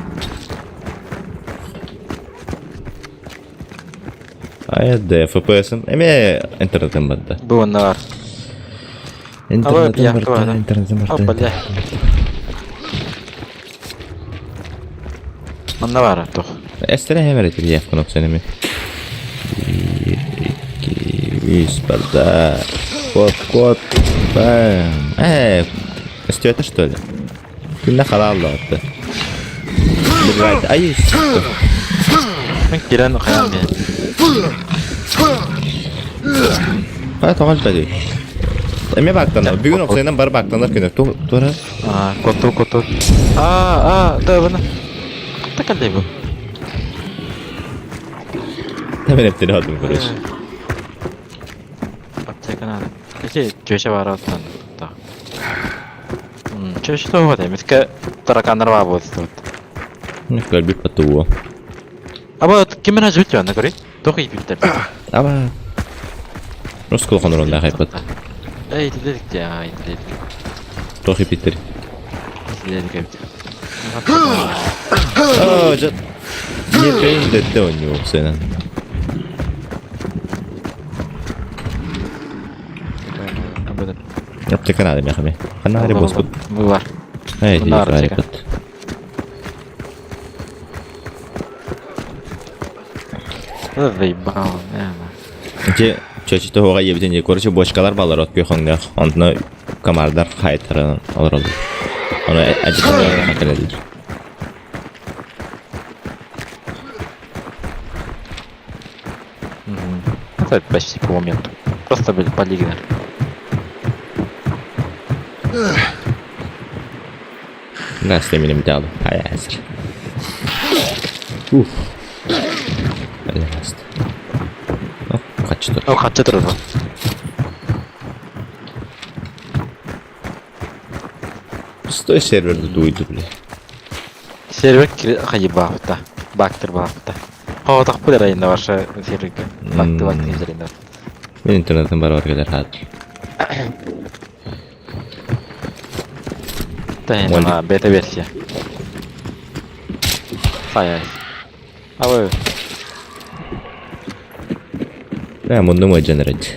Ай, да, FPS-ым. Эме интернетым барда. Бу онно бар. Интернетым пьяв барда, барда. интернетым О, барда. бля. Манна бар тух. Эстера хэвен это я в кнопку Bir, iki, үс барда. Кот, кот, бэм. Э, это что ли? Күнне халал атты. Блядь, ай, сука. Мен кирен хайан мен. Кая тоғал бәді. Эме бактанар. Бүгін оқсайынан бар бактанар күні. Тура. А, коту, коту. А, а, да, бұны. Қытта қандай бұл? Hemen hepsini aldım короче. Аптека надо. Эти чөчө бар оттан. Так. Чөчө тоғы да, миске таракандар бар болды тут. Көлбіп батуы. Аба, кимин ажып өтті аны көрей? Тоғы ипиттер. Аба. Рус кулхан орында хайпат. Эй, дедік те, ай, дедік. Тохи питер. Дедік эбит. О, жат. Не пейн у него сына. Аптека надо мяхами. Ханари боспут. Бұл бар. Эй, Мына аптека. хайпат. Заебал, наверное. Же чөчү тоға ебитен же короче бочкалар балар от күйхоңда. Онтuna камардар хайтаран алар oldu. Оны ажытан хакалады. Это почти по моменту. Просто были полигнали. Да, с ними металлу. Ай, азыр. Уф. Әлі О, қачты. О, қанша тұрды бұл? Стой серверді дуйду, бля. Сервер хайбафта. Бактер бафта. Қауатақ бұл райында ваша серверге. Бакты бакты жерінде. Мен интернеттен бар бар келер қазір. Та енді бета версия. Сай ай. Абы, Ә, мұнды мой generate.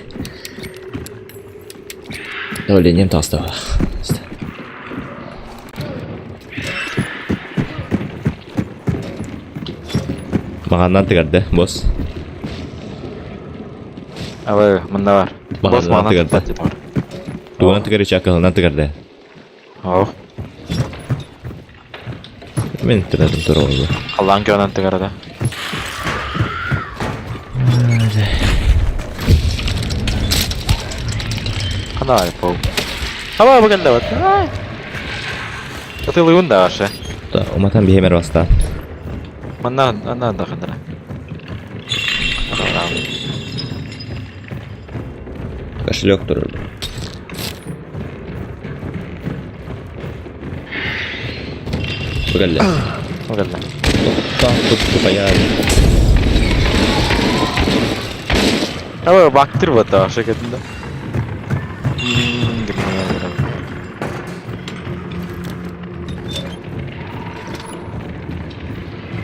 Давлением толстого. Мағаннан тігерді, босс. абы, мында бар. Бос Мағаннан мағаннан тігерді. тігерді. Туғаннан тігері чакылынан тігерді. Ау, Мен интернетім тұр олды. қалған көнен тігерді. Қандай пол. Аба, бұл келді бат. Атылуын да ваша. Уматан бихемер баста. Манна, анна да қандыра. Кошелек тұр. Бұл келді. Бұл келді. Тоқтан тұтты баяр. Аба, бактыр бата ваша кетінде.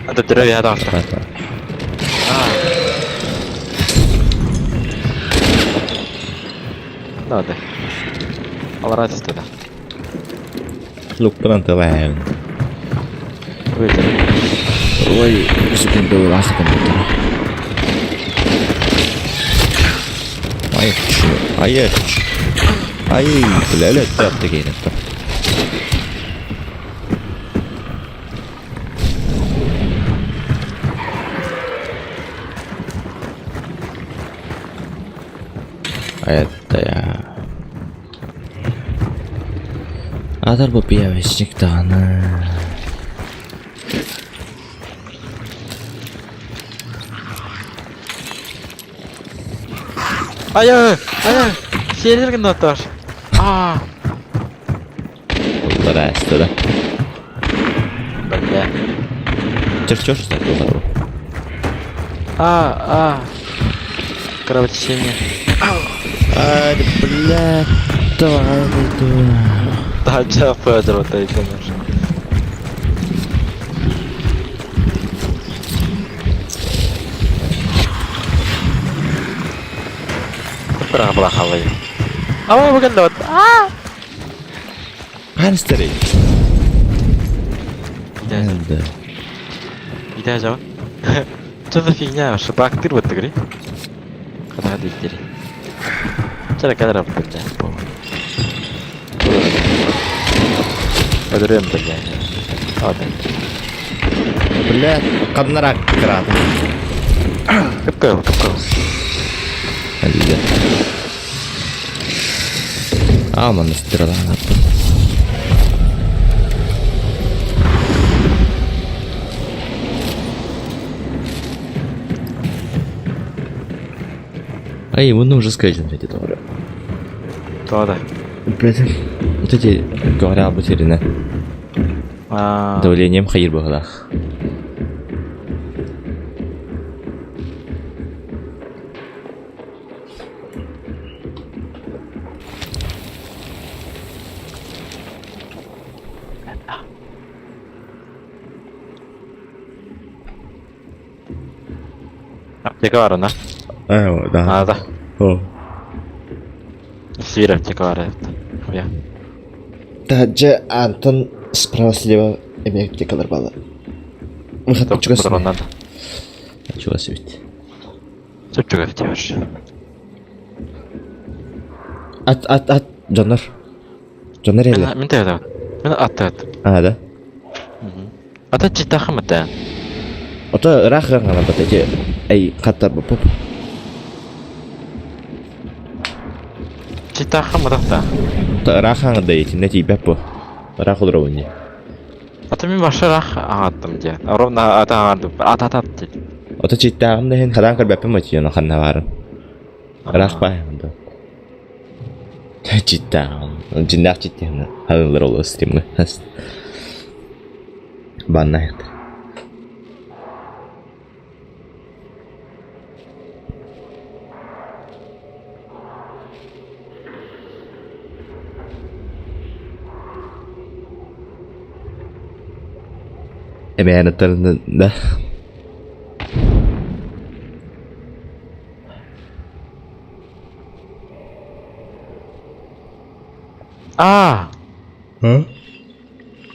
Ата деревья да. Надо. Алар айтты да. Лукпунан тылаайын. Ой, секунда ылаах компьютера. Ай, ай, ай, бля, ля, тегейнетто. Это я. Адар бу пиявичник даҕаны. Ай, ай, ай, сиэлэр гыннатар. Аа. Уллара аста да. Бля. Чер-чер что А, а. Кровотечение. Ай, бля, давай, Да, ча Федор, это конечно. Бра-бра-халай. А, вы А! Хаан истэрий? Да. Иде жабын. Что за фигня вообще? Бактыр вот игры. Когда дикери. Вчера когда бля, помню. Подрем, бля. Ладно. Бля, ханнарак крат. Капкал, капкал. Бля. А, манна стрела. Ай, ему нужно сказать, эти тоже. То да. Блядь, вот эти говоря об утеряно. Давлением хайыр было. Аптека бар она. А, да. А, да. О. Свир аптека бар. Я. Таджа Антон справа слева эме аптекалар бала. Выход чугас. Надо. Чугас ведь. Сөп чугас тебе. Ат ат ат Джоннар. Джоннар эле. Мен те Мен ат ат. А, да. Ата чита хамата. Ото ыраах гана бат эти эй хаттар бу. Чита хамата. Ото ыраах да итинне тиийбэт бу. Ыраах олоробун Ата мен башарах аттым де. Ровно ата аттым. Ат ат ат деп. Ото читтаагым да хин хадаан көрбөппүн бачыйын ханна баарын. Ыраах баайым да. Читтаагым. Жиннаах читтиһим. Ханылар олу стримга. Банна Эмээнэттэрин да. А! А?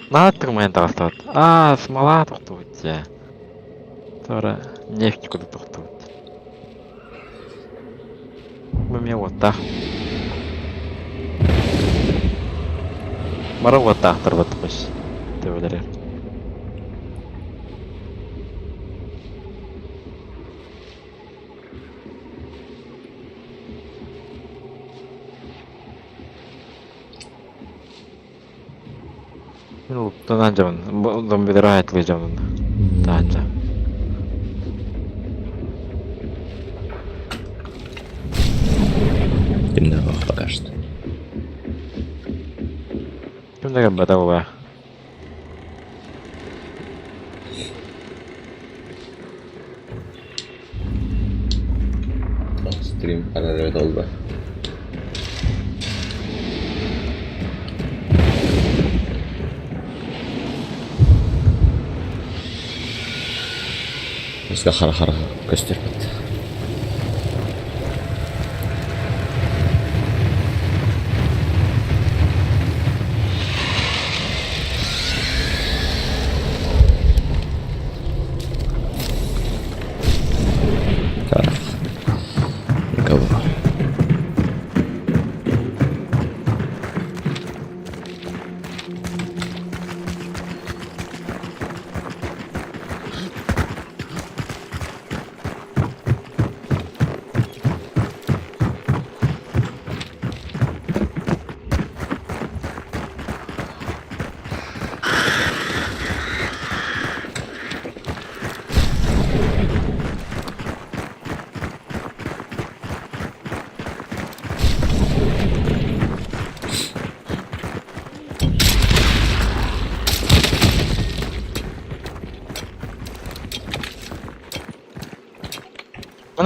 Нааттык мен тагыстабат. А, смола тохтубут же. Тора нефть куда тохтубут. Бу мен оттах. Мара оттах тарбат кош. Тебелер. Мен улуттан жаман. Зомбилер айтылы жаман. Таанча. Кимде пока что. Ким деген бата була. Стрим арарабет oldu. Бізге хара-хара көстөрбөт.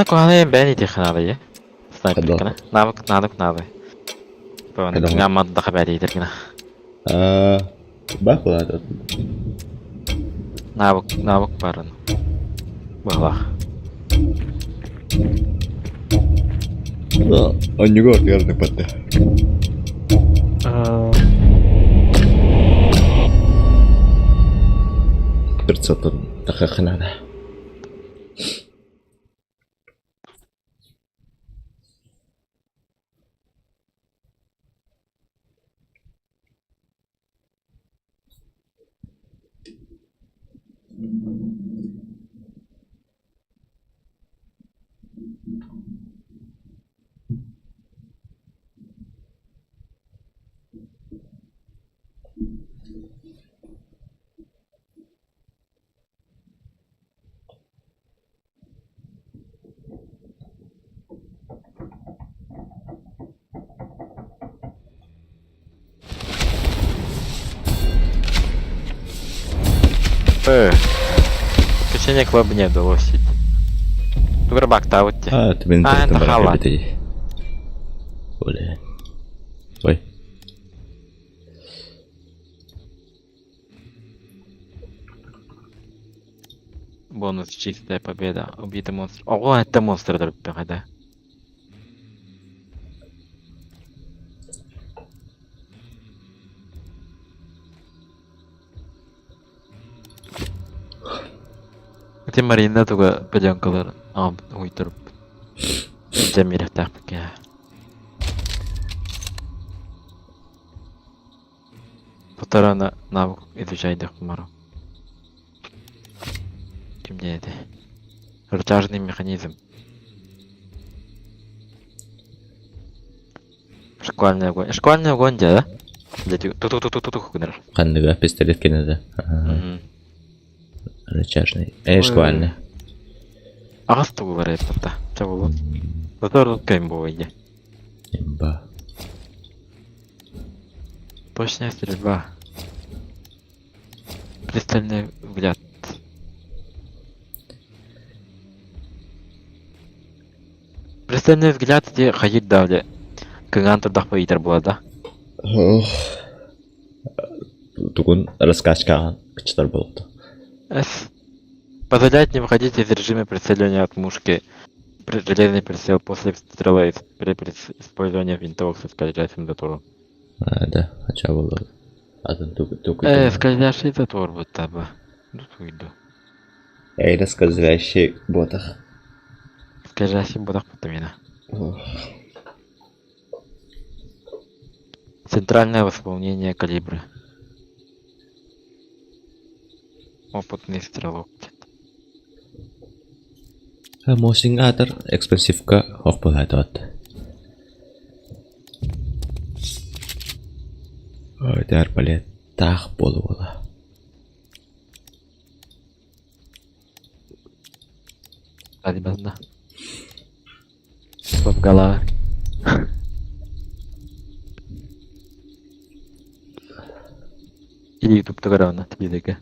Аны куһаҕаны бэйэн иитиэххэ наада дии. Хайдах? Снайперканы. Навык, навык наада. Хайдах? Гаммадаха бэйэ иитэр гына. Аа, бах буолаат. Навык, навык барын. Быһалаах. Онньугу ортугар ныппатта. Прицелтан тахыахха наада. Э. Качение клаб не удалось. Туграбак таут. А, ты мен А, это хала. Оля. Ой. Бонус чистая победа. Убитый монстр. Ого, это монстр да. Ити Марина туга пеленкалар уйтуруп. Жамирахтаахпыт Потарана навык изучайдах маро. Ким диэти? Рычажный механизм. Шквальный огонь. Шквальный огонь дьэ, да? Ту-ту-ту-ту-ту гынар. Ханныга пистолет кенеде. Рычажный. Э, шквальный. Аҕас тугулар эппата. Чабылын. Затор кэм буойде. Имба. Точная стрельба. Пристальный взгляд. Пристальный взгляд ити хайыр давли. Кыҥаан турдахпа иитэр буолар да? Тугун раскачкаҕын кычтар буолта. С. Позволяет не выходить из режима прицеливания от мушки. Железный прицел после стрелы при использовании винтовок со скользящим затвором. А, да, ача буолла. Атын тугу тугу. Скользящий затвор будто бы. Ну, уйду. Эйда скользящий ботах. Скользящий ботах будто меня. Центральное восполнение калибра. Опытный стрелок. Мосин аатар экспансивка ох буолаатыбат. Ой, арбалет таах буола-буола. Свадьба. Голова. Или ютуб тугаравна телевизорга.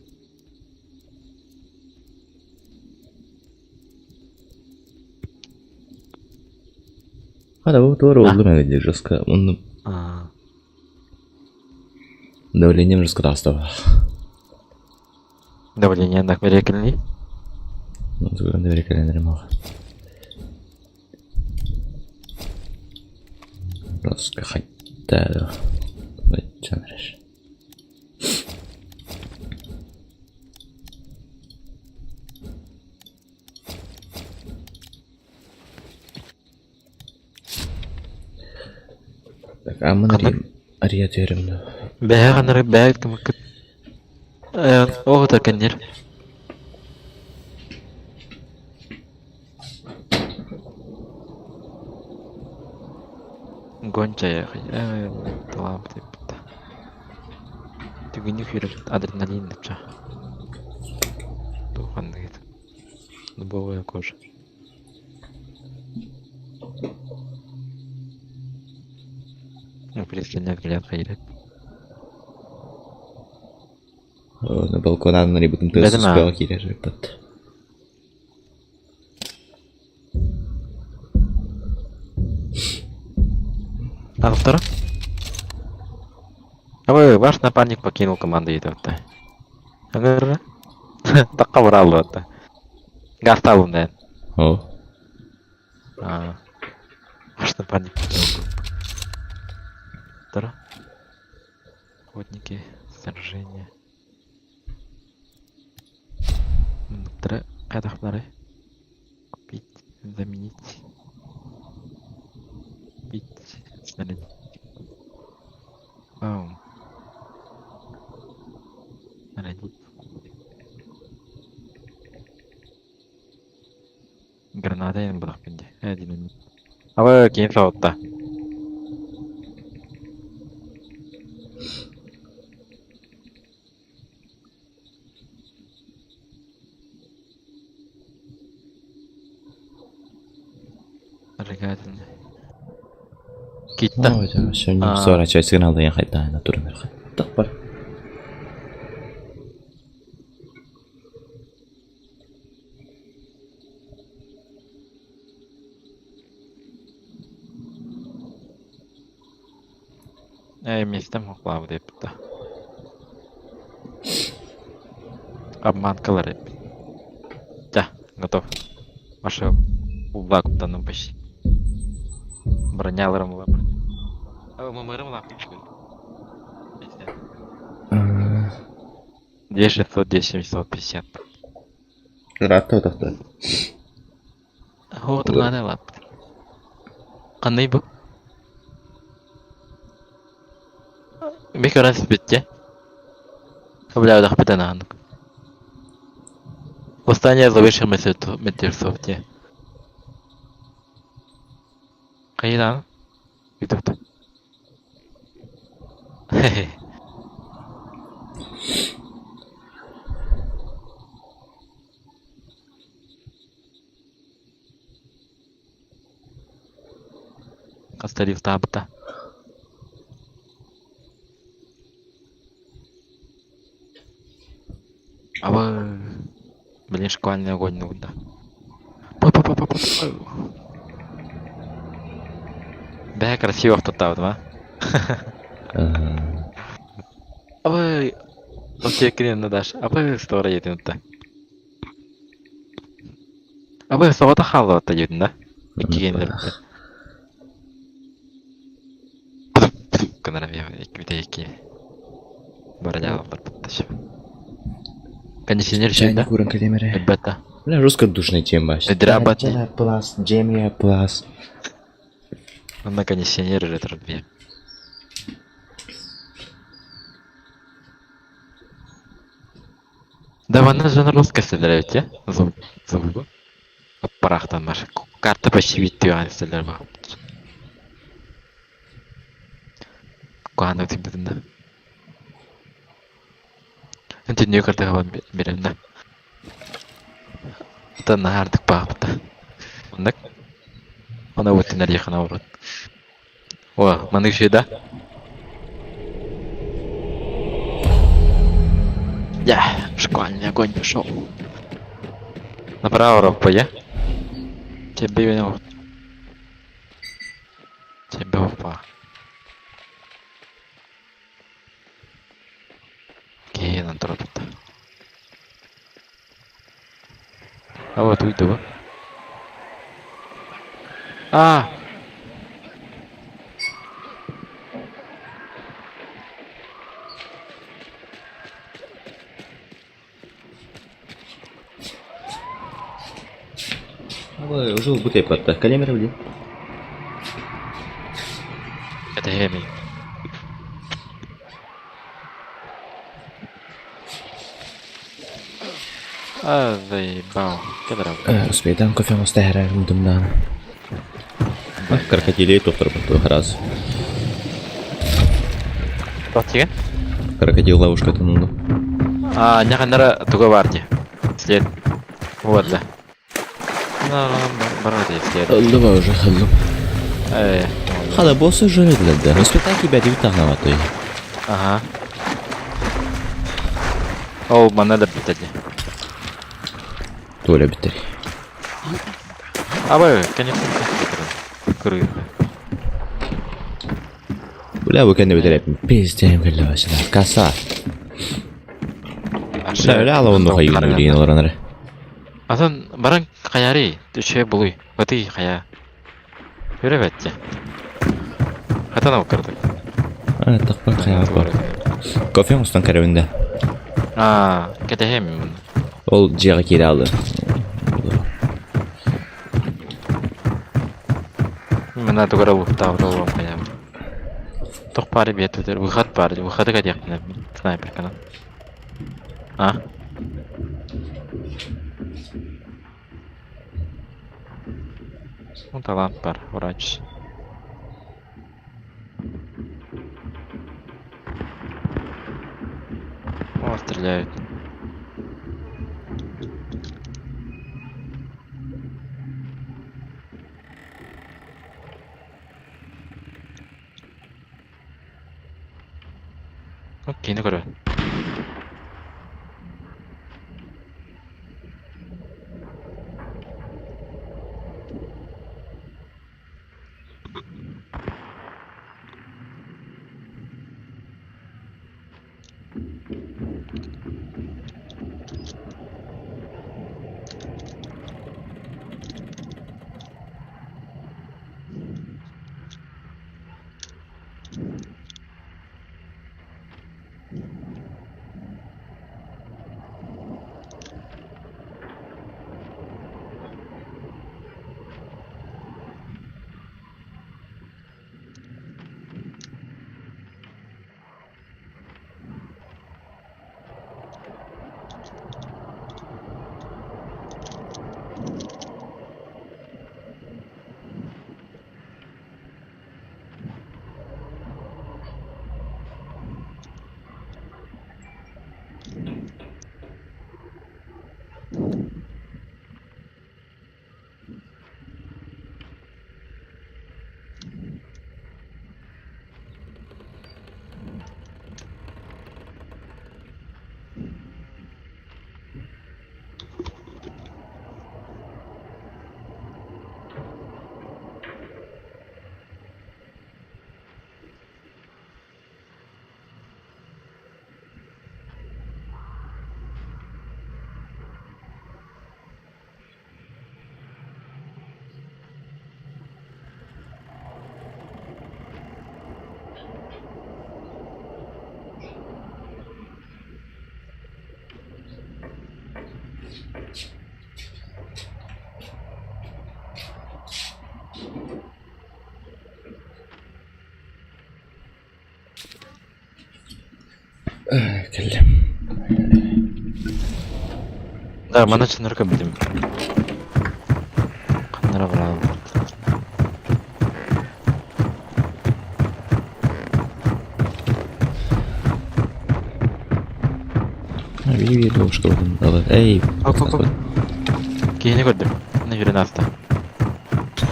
Хата бу туора уллум эбит жестко. Онну давлением жестко таҕыстаба. Давление на бэрэкэлни. Бэрэкэлэнэрим Жестко хайта. Чанреш. Так, аммын ария түһэрим Бэһэ ханары бэйэт кымыккыт. Оҕото кэннир. Гончая талаабыт Түгүнү күүрүп адреналин дапча. Туханныгыт. Дубовая кожа. Ну, пристальный взгляд хайрат. На балкон аннары бутын Бэдим тыас аа. киирэр бат. Автора? Ой, ваш напарник покинул команду етепті. Аңыры? Таққа бұралды отты. Гасталым дән. О. А. Ваш напарник покинул группу. Второ. Охотники, сражения. Мындыктары кайдахлары? Купить, заменить. Купить, снарядить. Вау. Снарядить. Граната ен бырах бинде. Э, динамит. Абы кийин соҕутта. Зажигательный. Китта. Ой, да, сегодня сворачивай сигнал, да я хайта на турнир. Так бар. Э, местем хоклав деп да. Обманкалар эппит. Да, готов. Маша улла куттанным почти. Броняларым улла. Мымырым улла. 2600, 750. Ыраатта утахта. О, турнада лап. Қандай бұл? Бек раз бітте. Бля, удах бітен анық. Восстание зловещих мертвецов те. Қайдан? Ютубта. Хе-хе. Хас тарифтаабыта. Аба, блин, шквальный огонь да. Бля, красиво автотаут, а? Абы, окей, клин даш. Абы, стора един та. Абы, соғата халы та един да. Иккигенлер. Гынара икки икки. Баралялар бітті. Кондиционер еще, да? Куран калемере. Ребята. Бля, жестко душная тема вообще. Дработи. Плас, Джемия плас. На кондиционер ретро 2. Да, вона же на русской стреляете, Зуб, зуб. Парахтан маш. Карта почти виттюан стреляр ба. Куаны тимдин да. Энти картага берем да. Та нардык баапта. Ондак. Она вот на урод. О, манык да? Я, шквальный огонь пошел. Направо, Ропа, я? Тебе не Тебе опа. Киһи торопта. А вот уйду. А! Уже бутей патта. Калемере блин. Это Эми. А, заебал. Кедрав. Успейдан кофе мустахара мдумнан. Крокодилей тоқтыр бұл раз. Тотиген? Крокодил ловушка тонул. А, неханара туга барди. След. Вот, да. Ну, барады след. Давай уже халлым. Э, Хала боссы жөрөдүлөр да. Успетай кибәди бит Ага. Ол мана да битеди. Толя биттер. Абы, конечно, Крыса. Бля, бу кэннэ бүтэр Пиздец, кэллэ вообще. Касса. Бля, бля, ала онно хайыгын билигин олорон эрэ. Атын баран хайарый, үчүгэй булуй, батый хайа. Көрө бэтте. Хатан ол кырдык. А, тахпа хайа бар. Кофе оҥостон кэрэбин да. Аа, кэтэһиэм мин. Ол дьиэҕэ киирэ алды. Мына тугара луктаабыт олорон хайаабыт. Тох баары биэтэтэр, выход баар, выходы кэтиэхпинэ снайперканан. А? Ну, талант бар, врач. О, стреляют. Киини көрө. Кэллим. Да, маны чыныр көмдүм. Ханнара баралым. Биир ложка болдум. Эй, Оп, оп, оп. Киһини көрдүм. Мына жүрөн ааста.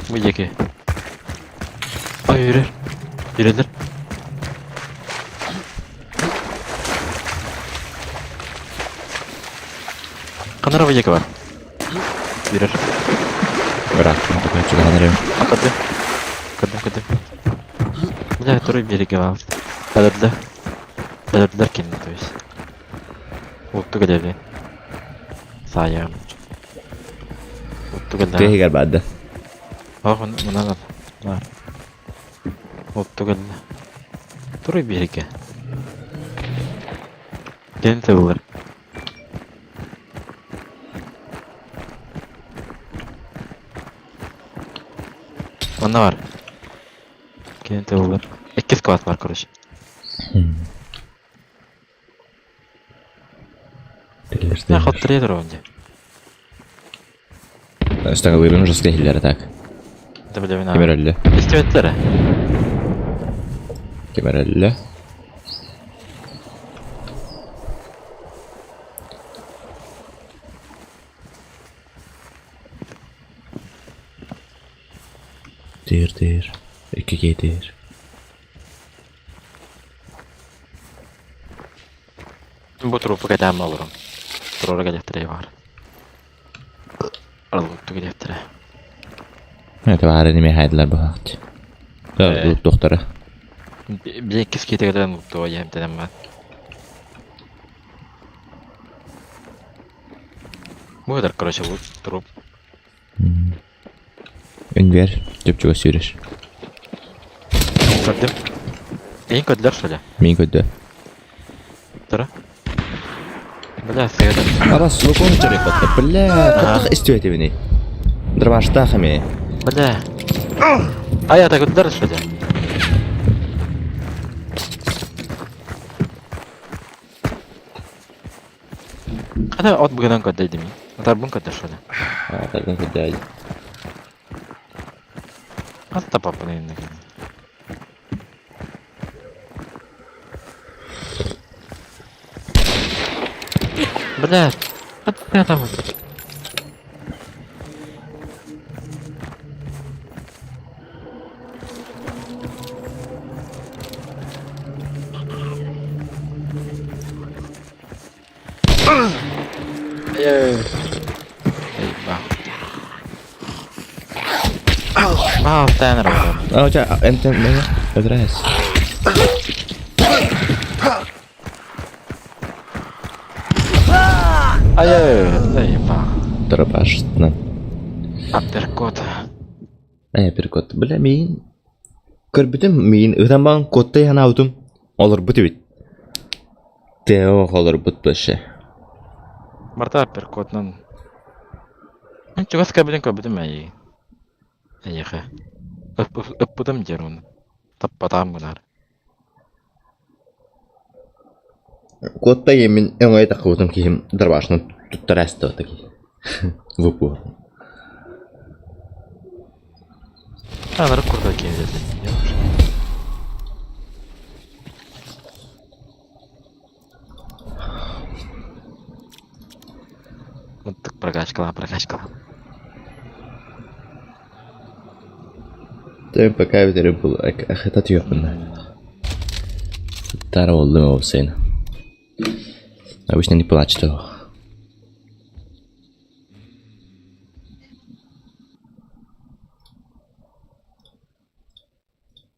Бу диэки. Ой, үрэр. Үрэлэр. Ханара бу диэки бар. Үрэр. Ыраах, чугаһан эрэбин. Көрдүм. Көрдүм, көрдүм. Бля, туруй биэригэ баабыт. Өлөрдө. Өлөрдүлэр кинини, то есть. Утту кэлэбин. Саайаҕын. Утту кэллэ. Тыа иһигэр баарды. Ох, мунан бар. Утту кэллэ. Туруй биэригэ. Кини табылар. Онно бар. Кини табылар. Иккис класс бар, короче. На хоттария турабын дии. Ыстагалыырын ужаска иһиллэрэ так. Да билэбин Ким эрэллэ? Истибэттэр Ким эрэллэ? Тыыр тыыр. Икки киһи тыыр. Бу трупу кэтээн олорон. Туруора кэлиэхтэрэ баар. Арыллыкту кэлиэхтэрэ. Это баары неме хайдылар быһаахчы. Туохтара. Били иккис киһитэ туга иһэмтэнэн баар. Бу короче, бу труп. Үнбэр, чөпчүгө сүүрэр. Көрдүм. Эйин көрдүлэр что ли? Мин көрдө. Тура. Бля, сыгада. Арас лукон чарыпатта. Бля, кытах истибэтибини. Дробаштаах эми. Бля. Ай, ата көрдүлэр что ли? Ата от быгынан көрдөйдүм. Атарбын көрдөр что ли? Атарбын көрдөйдүм. Хатта паппын инне. Бля, хатта там. А, у тебя МТ Отрез. Дробаш. На. Апперкот. Ай, апперкот. Бля, миин. Көрбүтүм миин ытан баҕан куоттай санаабытым олорбут эбит. Тео олорбут вообще. Барта апперкотунан. Мен чугас кабинен көрбүтүм эйигин. Эйиэхэ. Ыппытым диэр уну. Таппатаам гынар. Куоттай мин өҥөй таххыбытым киһим дробашынан туттара эстэ киһи. В упор. Анарык курдук киһи Мыттык прокачкала, прокачкала. Тем пока битери бул ахытат юкпун. Тара болдум ол сен. Обычно не плачет его.